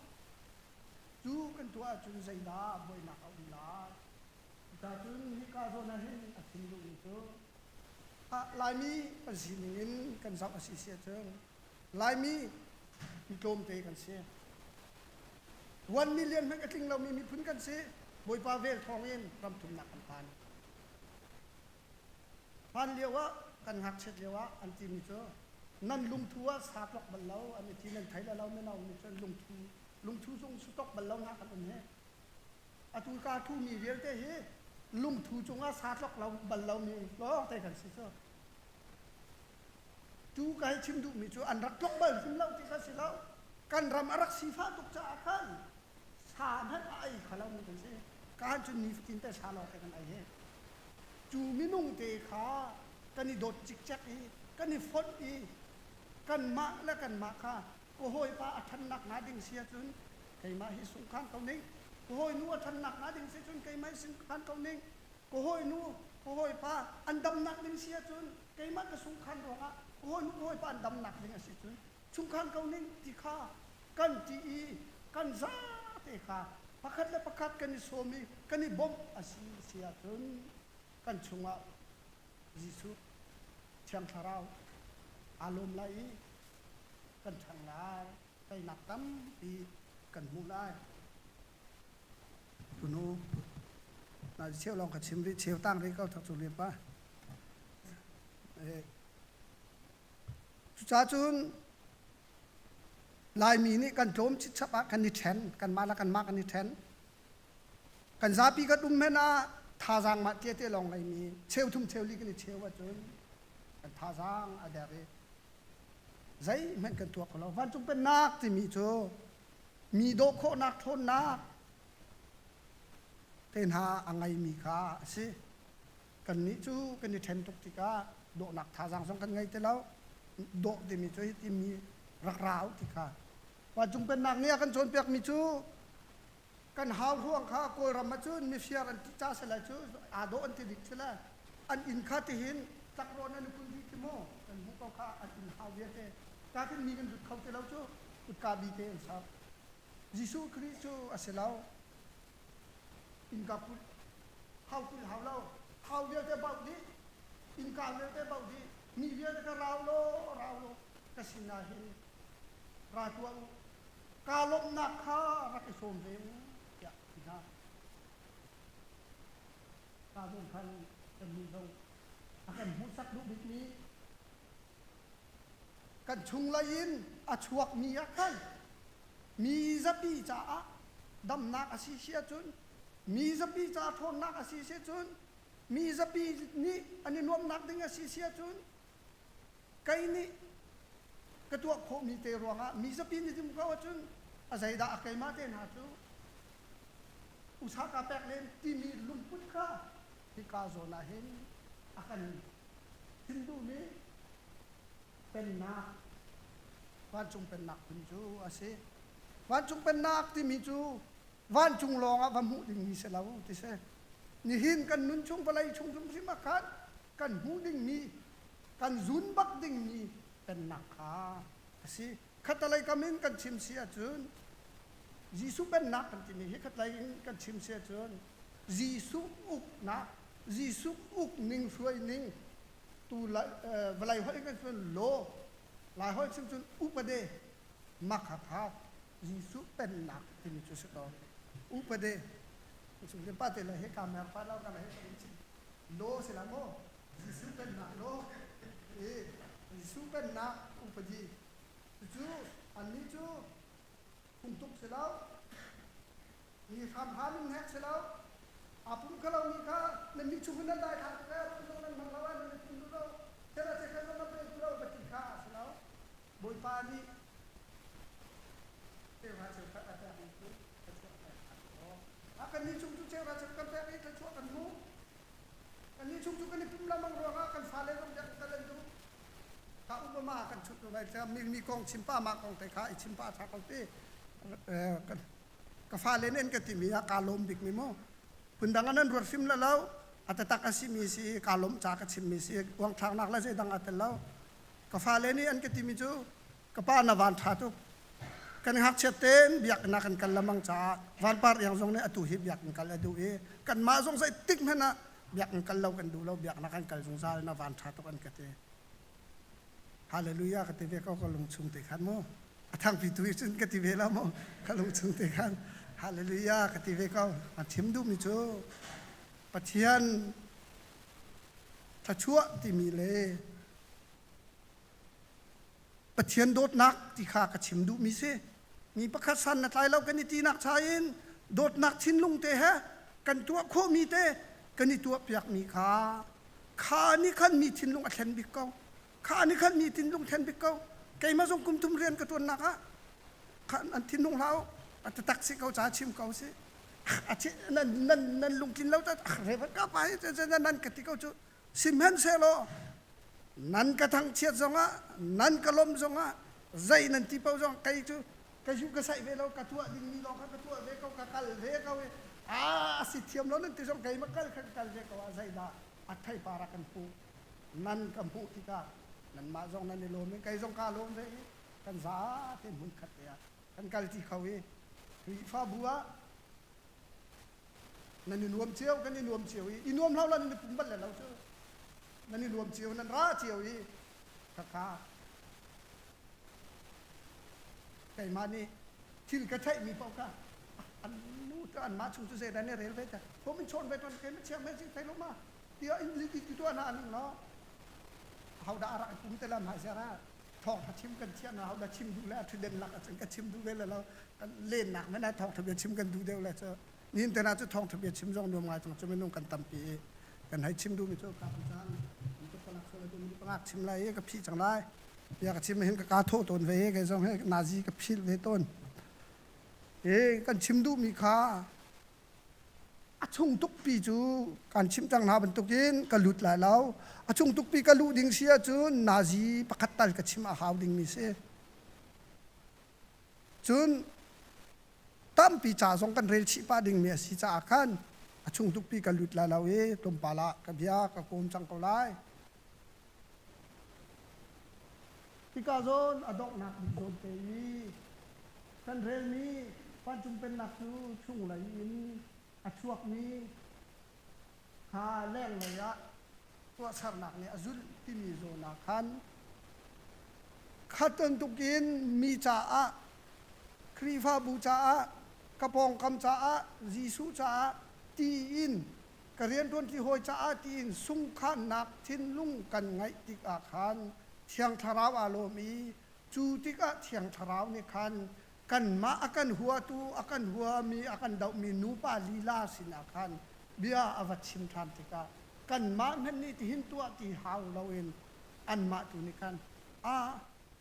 Cu kan tuah ahcun zeidah buainak a um lai? Cucaah cun hika zawn ah hin a chim duhmi cu Laimi kan sining in kan zoh a si si ahcun Laimi mi tlawmte kan si. 1 million hmanh a tling lomi miphun kan si. Bawipa vel thawngin ram thumnak kan phan. Hlan lio ah kan ngakchiat lio ah an timi cu nan lungthu ah sa tlok bal lo an i ti nan thei le lo mino nih cun lungthu lungthu zung su tok bal lo hna kan um hi. Atu ka thu mi vialte hi lungthu cungah sa tlok lo bal lo mi lawng te kan si cu. Tu ka hei chim duhmi cu an rak tlok bal hrim lo ti kha si lo. Kan ram a rak sifah tuk caah khan sa hmanh a ei kho lomi kan si. Kaan cun nifatin te sa lawng te kan ei hi. Cu minung te kha kan i dawt cikcek i kan i fonh i kanmah le kanmah kha ka hawipa a ṭhannak hnga ding si ahcun keimah hi sungkhan ko ning ka hawinu a ṭhannak hnga ding si cun keimah hi sungkhan ko ning ka hawinu ka hawipa an damnak ding si ahcun keimah ka sungkhan ruangah ka hawinu ka hawipa an damnak ding a si cun sungkhan ko ning ti kha kan ti i kan zate kha pakhat le pakhat kan i sawm i kan i bawmh a si si ahcun kan chungah Jesuh Thiang Thlarau aa lawm lai i kan ṭhang lai teinak tampi kan hmuh lai. Tunu na cheu lawng ka chim rih cheu tang rih ko thak cu lian pa. Cucaah cun Laimi nih kan tlawm chitchap ah kan i ṭhen, kanmah le kanmah kan i ṭhen. Kan zapi kan um hmanh ah thazaang mah ṭiate lawng ngeimi cheuthum cheuli kan i cheu ahcun kan thazaang a der i. Zeihmanh kan tuah kho lo. Vancung pennak timi cu mi dawh khawhnak ṭhawnnak te hna a ngeimi kha a si. Kannih cu kan i ṭhen tuk tikah dawhnak thazaang zong kan ngei ti lo. Dawh timi cu hiti mi rak ra u ti kha. Vancung pennak nih a kan cawnpiakmi cu kan hau hruang kha Kawlram ahcun mifiar an ti ca si lai cu aa dawh an ti dik si lai. An inn kha tihin tlakrawh nan i kulh dih khi mu kan hmuh ko kha an inn hau vialte. Ka khin mi kan lut kho ti lo cu kutka bi te an sak. Jesuh Khrih cu a si lo. Innka kulh hau kulh hau lo. Hau vialte bauh dih. Innka vialte bauh dih. Mi vialte kha rau law rau law ka sinah hin ra tuah u. Kaa lawmhnak kha rak i sawm ve u tiah a ti hna. Ka zong khan kannih zong a kan hmuhsak duh bikmi kan chunglei in a chuakmi ah khan mi zapi caah damnak a si si ahcun mi zapi ca ṭhawnnak a si si ahcun mi zapi nih an i nuamhnak ding a si si ahcun kei nih ka tuah khawhmi te ruangah mi zapi nih zum ko ahcun a zeidah a keimah te hna cu usa ka pek len timi lungput kha hika zawn ah hin a kan thim duhmi pennak vancung pennak phun cu a si. Vancung pennak timi cu vancung lawng ah va hmuh dingmi si lo ti si. Nihin kan nun chung vawlei chung hrimhrim ah khan kan hmuh dingmi kan zun bak dingmi pennak kha a si. Khatalei kam in kan chim si ahcun Jesuh pennak kan timi hi khatlei in kan chim si ahcun Jesuh uknak Jesuh uk ning hruai ning tu vawlei holh in kan cun law lai holh chim cun upade makhakha Jesuh pennak timi cu si ko upade chung te pa te le he ka mer pa lo ka le he ka chim law si la maw Jesuh pennak law e Jesuh pennak upadi cucu annih cu phungtuk si lo Mi hramhram in hnek si lo. Aa pum kho lomi kha nannih chung in nan dai thang tuk ee, phun nan hmang lo ah nan i pum duh lo, thil a chekhat zong nan pe duh lo va ti kha a si lo. Bawipa nih cheuhra cheukhat a pekmi cu thluachuah pek a si lo. A kannih chung cu cheuhra cheu kan pek i thluachuah kan hmu. Kannih chung cu kan i pum lengmang ruangah kan fale zong biakinn kal an duh. Kha upama kan chut lai mi mi kong chim pa mah kong te kha i chim pa tha ko ti. Ka fale nih an ka timi ah kaa lawm bikmi mu. Phundang ah nan ruat hrim la lo. A taktak a simi si i kaa lawmh ca ka chimmi si uangthlaknak le zeidang aa tel lo. Ka fale nih an ka timi cu ka pa na van ṭha tuk. Kan ngakchiat tein biakinn ah kan kal lengmang caah vanpar iang zong nih atu hi biakinn kal a duh i kanmah zong zeitik hmanh ah biakinn kal lo kan duh lo biaknak kan kal zungzal na van ṭha tuk an ka ti. Hallelujah ka ti ve ko ka lungchung te khan mu. A thangpi tu cun ka ti ve lo mu. Ka lungchung te khan hallelujah ka ti ve ko. A chim duhmi cu Pathian thluachuah timi le Pathian dawtnak ti kha ka chim duhmi si. Mi pakhat san na tlai lo kan i tinak cha in dawtnak thinlung te he kan tuah khawhmi te kan i tuahpiakmi kha kha nih khan mi thinlung a thlen bik ko. Kha nih khan mi thinlung thlen bik ko. Keimah zong kum thum rian ka ṭuannak ah khan an thinlung hlah u. A taktak si ko ca chim ko si. A nan nan nan lungtlin lo ta revan ka pa hi nan ka ti ko cu. Sihmanhsehlaw nan ka thangchiat zongah nan ka lawmh zongah zei nan ti paoh zong kei cu ka yu ka saih ve lo ka tuah dingmi lawng kha ka tuah ve ko ka kal ve ko i a si thiam lo nan ti zong keimah kal kha ka kal ve ko ah zeidah a theipar ah kan hmuh nan ka hmuh tikah nanmah zong nan i lawm i kei zong kaa lawm ve i kan zate hmun khat te ah kan kal ti kho i Khrihfabu ah nan i nuam cio kan i nuam cio i i nuam hlah nan i pum bal le lo cu nan i nuam cio nan ra cio i khakha keimah nih thil ka theihmi paoh kha an nu cu anmah chung cu zeidah nan i rel ve ta hom in chawn ve ton keimah chiang men si thei lo ma tiah in ti tu na ning lo hodah a rak pum te la hmai sera thawng tha chim kan thiam na hodah chim duh le a thuden lak ah kan chim duh ve le lo kan lennak men ah thawng tha bia chim kan duh deuh le cu nin te na cu thawng tha bia chim zong nuam ngai chung cu minung kan tampi i kan hei chim duh mi cu ka caan ka palak so le mi pangak chim lai i ka phih cang lai. Bia ka chim hin ka kaa thawh tawn ve kei zong he nazi ka philh ve tawn. E kan chim duhmi kha a chung tukpi cu kan chimh cang hna bantukin ka lut lai lo. A chung tukpi ka luh ding si ahcun nazi pakhat tal ka chim a hau dingmi si. Cun tampi ca zong kan rel chih pah dingmi a si caah khan a chung tukpi ka lut lai lo i tlawmpal ah ka bia ka kawm cang ko lai. Hika zawn a donghnak bik zawn te i kan relmi vancung pennak cu chunglei in a chuakmi kha lenglei ah tuahsernak nih a zulh timi zawn ah khan khat bantukin mi caah Khrihfabu caah ka pawngkam caah Jesuh caah tiin ka rianṭuanṭi hawi caah tiin sungkhannak thinlung kan ngeih tikah khan Thiang Thlarau aa lawm i cu tikah Thiang Thlarau nih khan kanmah a kan huatu a kan huami a kan dohmi nupa lila sinah khan bia a va chim ṭhan tikah kanmah hmanh nih tihin tuah ti hau loin anmah tu nih khan a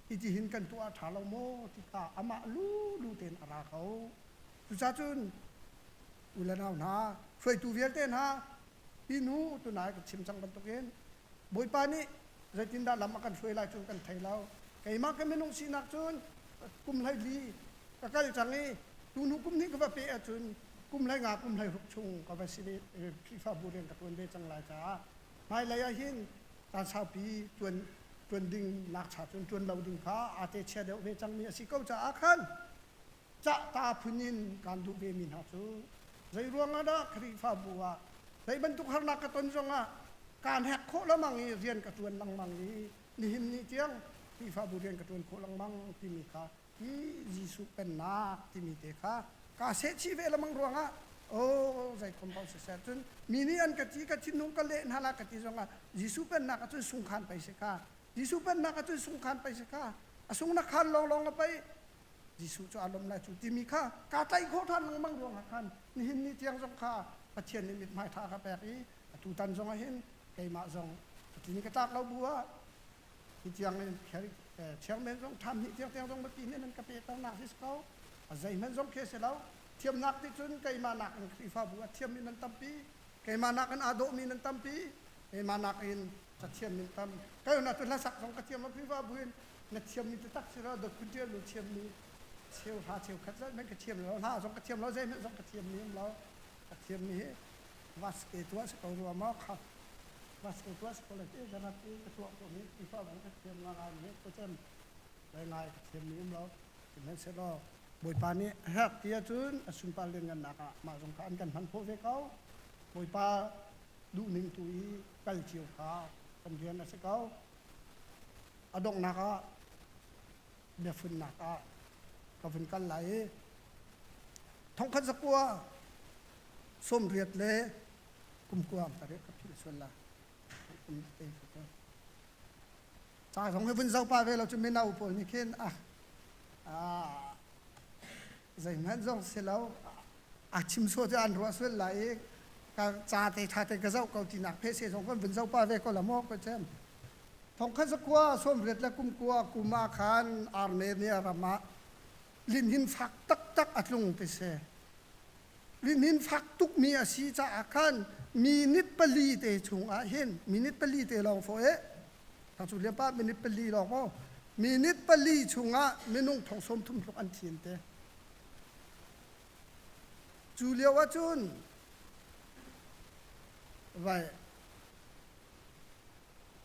hitihin kan tuah ṭha lo maw ti kha amah lulu tein a ra ko. Cucacun u le nau hna, hruaitu vialte hna, hi nu tunai ka chim cang bantukin Bawipa nih zeitindah lam a kan hruai lai cu kan thei lo. Keimah ka minung sinak cun kum 14 ka kal cang i tu hnu kum hnih ka va peh ahcun kum 15 kum 16 chung ka va si ve Khrihfabu rian ka ṭuan ve cang lai caah hmailei ah hin caan saupi ṭuan ṭuan ding nak cha cun ṭuan lo ding kha aa te chia deuh ve cangmi a si ko caah khan cahta phun in kaan duh vemi hna cu zei ruangah dah Khrihfabu ah zei bantuk harnak ka ton zongah kaan hek khawh lengmang i rian ka ṭuan lengmang i nihin ni tiang Khrihfabu rian ka ṭuan khawh lengmang timi kha hi Jesuh pennak timi te kha kaa sehchih ve lengmang ruangah oh zei khom paoh siseh cun mi nih an ka ti ka thinhung ka leh hna la ka ti zongah Jesuh pennak ah cun sungkhan pei si kha Jesuh pennak ah cun sungkhan pei si kha a sung na khan lawnglawng a pei Jesuh cu aa lawm lai cu timi kha kaa tlaih khawh ṭhan lengmang ruangah khan nihin ni tiang zong kha Pathian nih mithmai ṭha ka pek i atutan zong ah hin keimah zong ka tlin ka tlak lo bu ah hi tiang in chairman zong ṭham hnih tiang tiang zong mipi nih nan ka pehternak si ko a zeihmanh zong khi a si lo thiamnak ti cun keimah nak in Khrihfabu a thiammi nan tampi keimah nak in aa dawhmi nan tampi keimah nak in cathiam min tam kai na tu hlasak zong ka thiam Khrihfabu in na thiammi taktak si lo dot tial lu thiammi cheu hra cheu khat zat ka thiam lo hla zong ka thiam lo zeihmanh zong ka thiam mi um lo ka thiam mi hi vaske tuah si ko rua maw kha vaske tuah si ko le ti zarat i ka tuah ko mi Khrihfabu ka thiam nga ngai mi ko cem ngai ngai ka thiam mi um lo sihmanhsehlaw Bawipa nih herh ti ahcun a sunpar lianngannak ah mah zong kha an kan hman khawh ve ko Bawipa duhning tu i kal cio kha kan rian a si ko a donghnak ah biafunnak ah ka vun kal lai i thongkhat zakua 80 le kum kua ka ka philh sual la kum te ca zong hi vun zoh pah ve lo cu mino pawl nih khin ah zeihmanh zong si lo a chim sual cu an ruah sual lai i ka ca te tha te ka zoh ko tinak phe se zong kan vun zoh pah ve ko la maw ko cem thongkhat zakua 80 le kum kua kum ah khan Armenia ram ah lihnin fak taktak a tlung ti si lihnin fak tukmi a si caah khan minute pali te chung ah hin minute pali te lawng fo e thang cu liam pa minute pali lawng maw minute pali chung ah minung thong 30 tluk an thin te cu lio ah cun vai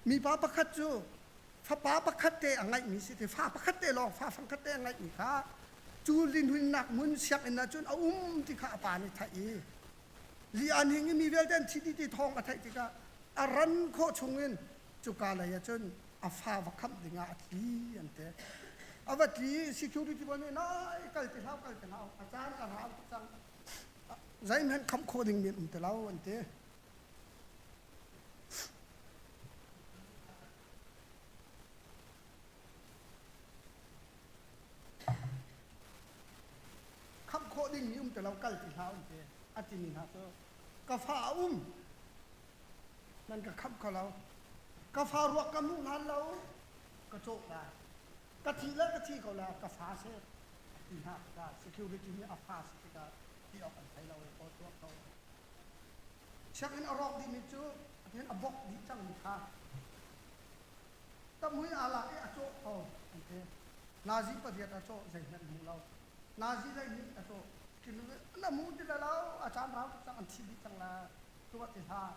mipa pakhat cu fapa pakhat te a ngeihmi si ti fa pakhat te lawng fa fang khat te a ngeihmi kha cu linhunnak hmun sianginn ah cun a um ti kha a pa nih theih i li an hing i mi vialte an thi dih ti thawng a theih tikah a ran khawh chungin cuka lei ah cun a fa va khamh dingah a tli an ti a va tli security pawl nih nai kal ti hlah kal ti hlah a caan a rau tuk cang zeihmanh khamh khawh ding men um ti lo an ti Khamh khawh dingmi um ti lo kal ti hlah um ti a timi hna cu ka fa a um nan ka khamh kho lo ka fa ruak ka hmuh hlan lo. Ka cawh lai. Ka thi le ka thi ko la ka fa seh ti hna tikah security nih a fa si tikah ti awk an thei lo i aw tuah ko. Sianginn a rawk dihmi cu hin a bok dih cangmi kha tamhui aa lak i a cawh ko an ti. Nazi pariat a cawh zeihmanh hmu lo. Nazi lei nih a cawh. Na mu ti lo a caan rau tuk cang an thi dih cang la tuah ti hlah.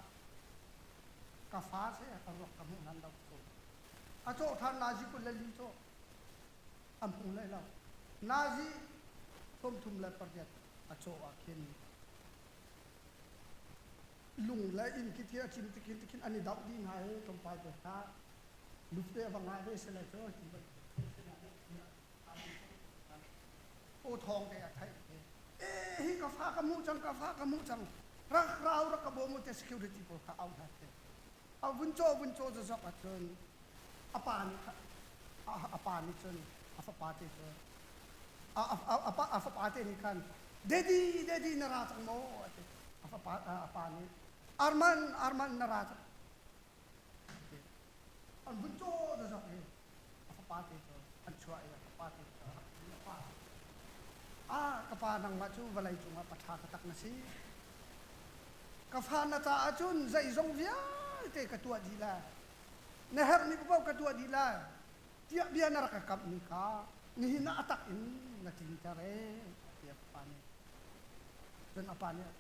Ka fa seh a ruak ka hmuh hlan lo cu. A cawh ṭhan nazi 24 cawh a hmu lai lo. Nazi 38 a cawh ah khin lung le inn khi thi a cim tikhin tikhin an i doh dih hna i tlawmpal te kha lufte a va ngah ve si lai cu aw thawng te a theih e hi ka fa ka hmuh cang ka fa ka hmuh cang rak rau rak ka bawm te security pawl kha au hna te a vun caw vun caw zazok ahcun a pa nih a pa nih cun a fapa te cu a pa a fapa te nih khan daddy daddy na ra cang maw a ti a fapa a pa nih Arman Arman na ra cang an vun caw zazok i a fapa te cu an chuah i a fapa te cu a pa ah ka pa nangmah cu vawlei cungah pa ṭha taktak na si Ka fa na caah cun zeizong vialte ka tuah dih lai. Na herhmi paoh ka tuah dih lai tiah bia na rak ka kamhmi kha nihin ah a tak in na tlinter ee tiah a pa nih. Cun a pa nih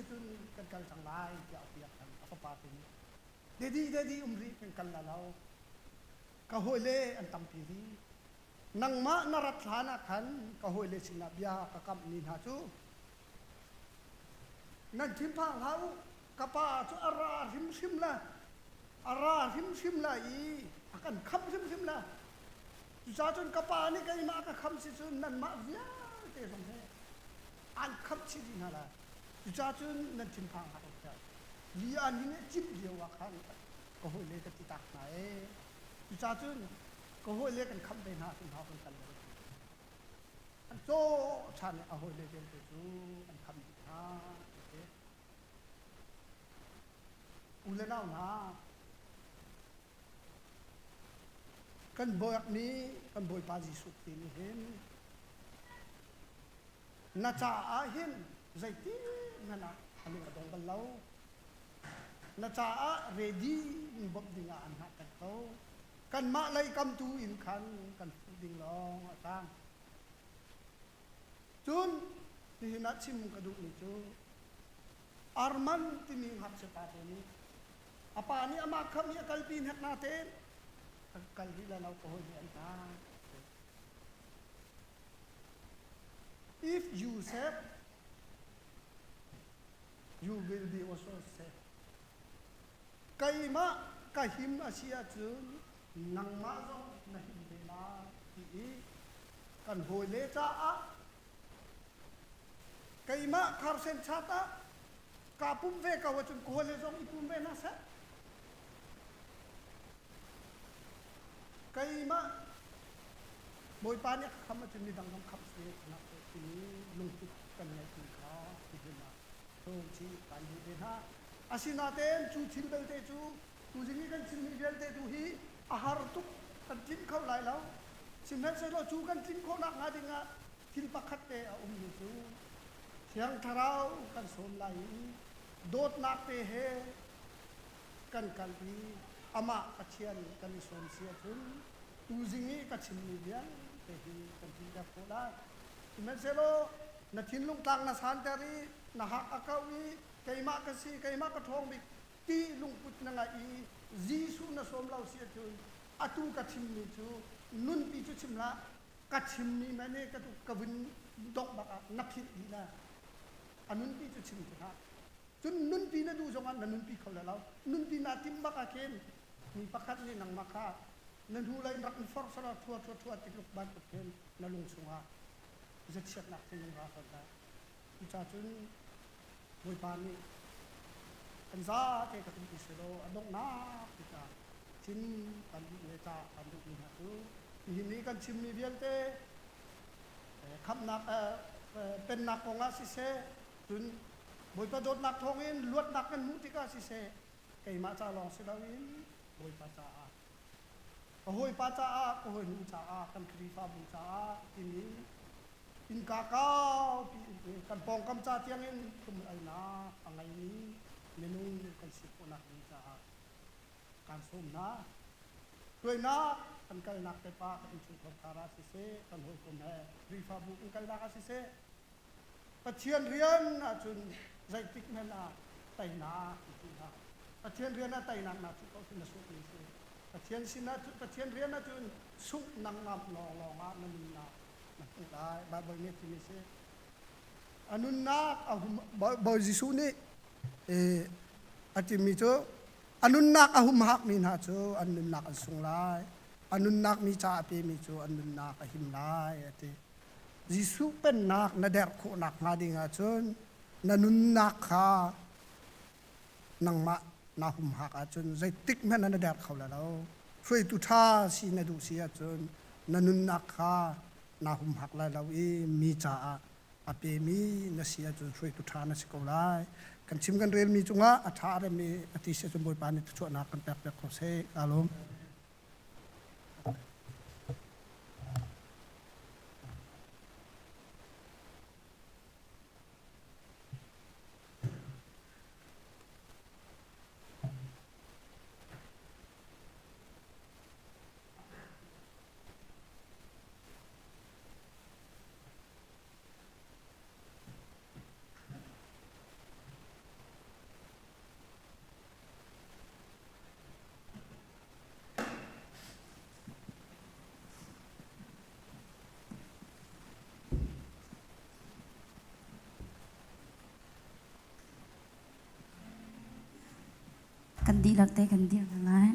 cun kan kal cang lai tiah a piak than. A fapa te nih daddy daddy um rih kan kal la lo. Ka hawile an tampi rih. Nangmah na rat hlan ah khan ka hawile sinah bia ka kamhmi hna cu Nan thinphang hlah u, ka pa cu a ra hrimhrim lai, a ra hrimhrim lai i a kan khamh hrimhrim lai. Cucaah cun ka pa nih keimah a ka khamh si cun nanmah vialte zong he aan khamh chih dih hna lai. Cucaah cun nan thinphang hlah u tiah li an hin i cimh lio ah khan ka hawile ka ti tak hna ee. Cucaah cun ka hawile kan khamh ve hna ahcun hau kan kal lo. An caw ṭhan i a hawile vialte cu an khamh dih hna ti si. U le nau hna, kan bawi kan Bawipa Jesuh Khrih nih hin na caah hin zeitin hmanh ah a lung a dong bal lo. Na caah ready in bawmh dingah an hngah peng ko. Kanmah lei kam tu in khan kan fuh ding lawng a tang. Cun nihin ah chim ka duhmi cu Arman timi ngakchia pa te nih a pa nih amah kham i a kalpi hnek natein a kal rih lai lo ka hawi nih an ta. If you save, you will be also saved. Keimah ka him a si ahcun nangmah zong na him ve lai ti i kan hawile caah keimah kharsen chat ah kaa pum ve ko ahcun ka hawile zong i pum ve hna seh. Keimah Bawipa nih a ka khamh ahcun midang zong khamh si timi lungput kan ngeih kha nihin ah Thawngchih kan duh ve hna. Asinain cu thil belte cu tuzing i kan chimmi vialte tu hi a har tuk kan tlinh kho lai lo. Sihmanhsehlaw cu kan tlinh khawh nakhnga dingah thil pakhat te a ummi cu Thiang Thlarau kan sawm lai i dawtnak te he kan kal i amah Pathian kan i sawm si ahcun tuzing i ka chimmi vialte hi kan tlinter khawh lai. Sihmanhsehlaw na thinlung tlang na santer i na hak a kauh i keimah ka si keimah ka ṭhawng bik ti lungput na ngeih i Jesuh na sawm lo si ahcun atu ka chimmi cu nunpi cu chim hlah ka chimmi man i ka, ka vun dongh bak ah na philh dih la a nunpi cu chim ti hlah cun nunpi na duh zongah na nunpi kho le lo nunpi naa tim bak ah khin mi pakhat nih nangmah kha na hnulei in rak in forh selaw thua thua thua ti tluk bantuk khin na lung chungah zachiatnak thinlung ra hrawn hlah. Cucaah cun Bawipa nih kan zate ka tumpi selaw a donghnak tikah chim kan duh le cah kan duhmi hna cu nihin i kan chimmi vialte khamhnak pennak kongah siseh cun Bawipa dawtnak thawngin luatnak kan hmuh tikah siseh keimah ca lawng si loin Bawipa caah. Ka hawipa caah, ka hawinu caah, kan Khrihfabu caah timi innka kaupi in kan pawngkam ca tiangin thlum-alnak a ngeimi minung kan si khawhnak ding caah kaan sawm hna. Hruainak kan kalnak kip ah kan innchungkhar ah siseh, kan hawikom he Khrihfabu kan kalnak ah siseh, Pathian rian ahcun zeitik hmanh ah teinak na cuh hlah. Pathian rian ah teinak naa cuh ko cu na sungh mi si. Pathian sinah Pathian rian ahcun sungh nang ngamh lawnglawng ah na nunnak na hmuh lai. Baibal nih a timi si. A nunnak a hum Bawi Jesuh nih a timi cu a nunnak a humhakmi hna cu an nunnak an sung lai. A nunnak mi ca a pemi cu an nunnak a him lai a ti. Jesuh pennak na derh khawh nakhnga ding ahcun na nunnak kha nangmah naa humhak ahcun zeitik hmanh ah na der kho lai lo. Hruaitu ṭha si na duh si ahcun na nunnak kha naa humhak lai lo i mi caah a pemi na si ahcun hruaitu ṭha na si ko lai. Kan chim kan relmi cungah a ṭha a rem i a ti si ahcun Bawipa nih thluachuahnak kan pek piak ko seh. Kaa lawm. Kan dihlak te kan dir hna lai.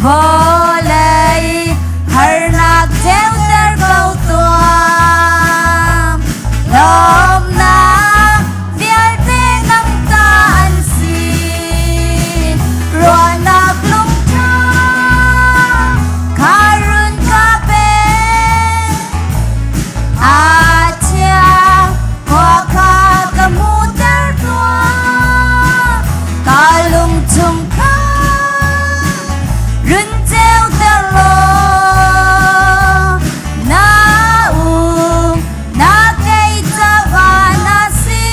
Vawlei harnak ceuter ko tuah. Lawmnak vialte nang ta an si. Ruahnak lungṭha kha run ka pe. A chia khua kha ka hmuhter tuah. Ka lung chung kha run ceuter law na um na kei cawa na si.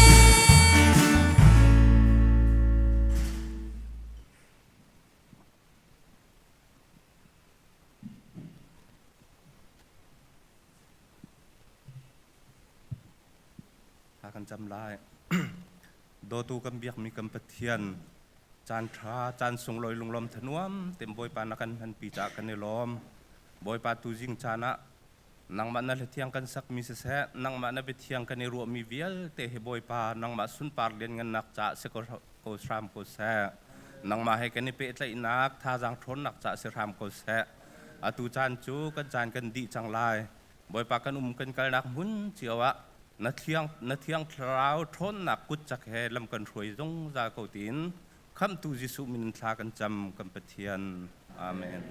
Thla kan cam lai. Dawtu kan biakmi kan Pathian, caan ṭha, caan sunglawi lunglawm thanuam tein Bawipa na kan hmanpi caah kan i lawm. Bawipa tuzing caan ah nangmah na hlathiang kan sakmi siseh, nangmah na biathiang kan i ruahmi vialte hi Bawipa nangmah sunpar lianngannak caah si ko hram ko seh. Nangmah he kan i pehtlaihnak, thazaang ṭhawnnak caah si hram ko seh. Atu caan cu kan caan kan dih cang lai. Bawipa kan um kan kalnak hmun cio ah na thiang na thiang thlarau ṭhawnnak kut cak he lam kan hruai zungzal ko tiin khamhtu Jesuh min in thla kan cam kan Pathian. Amen.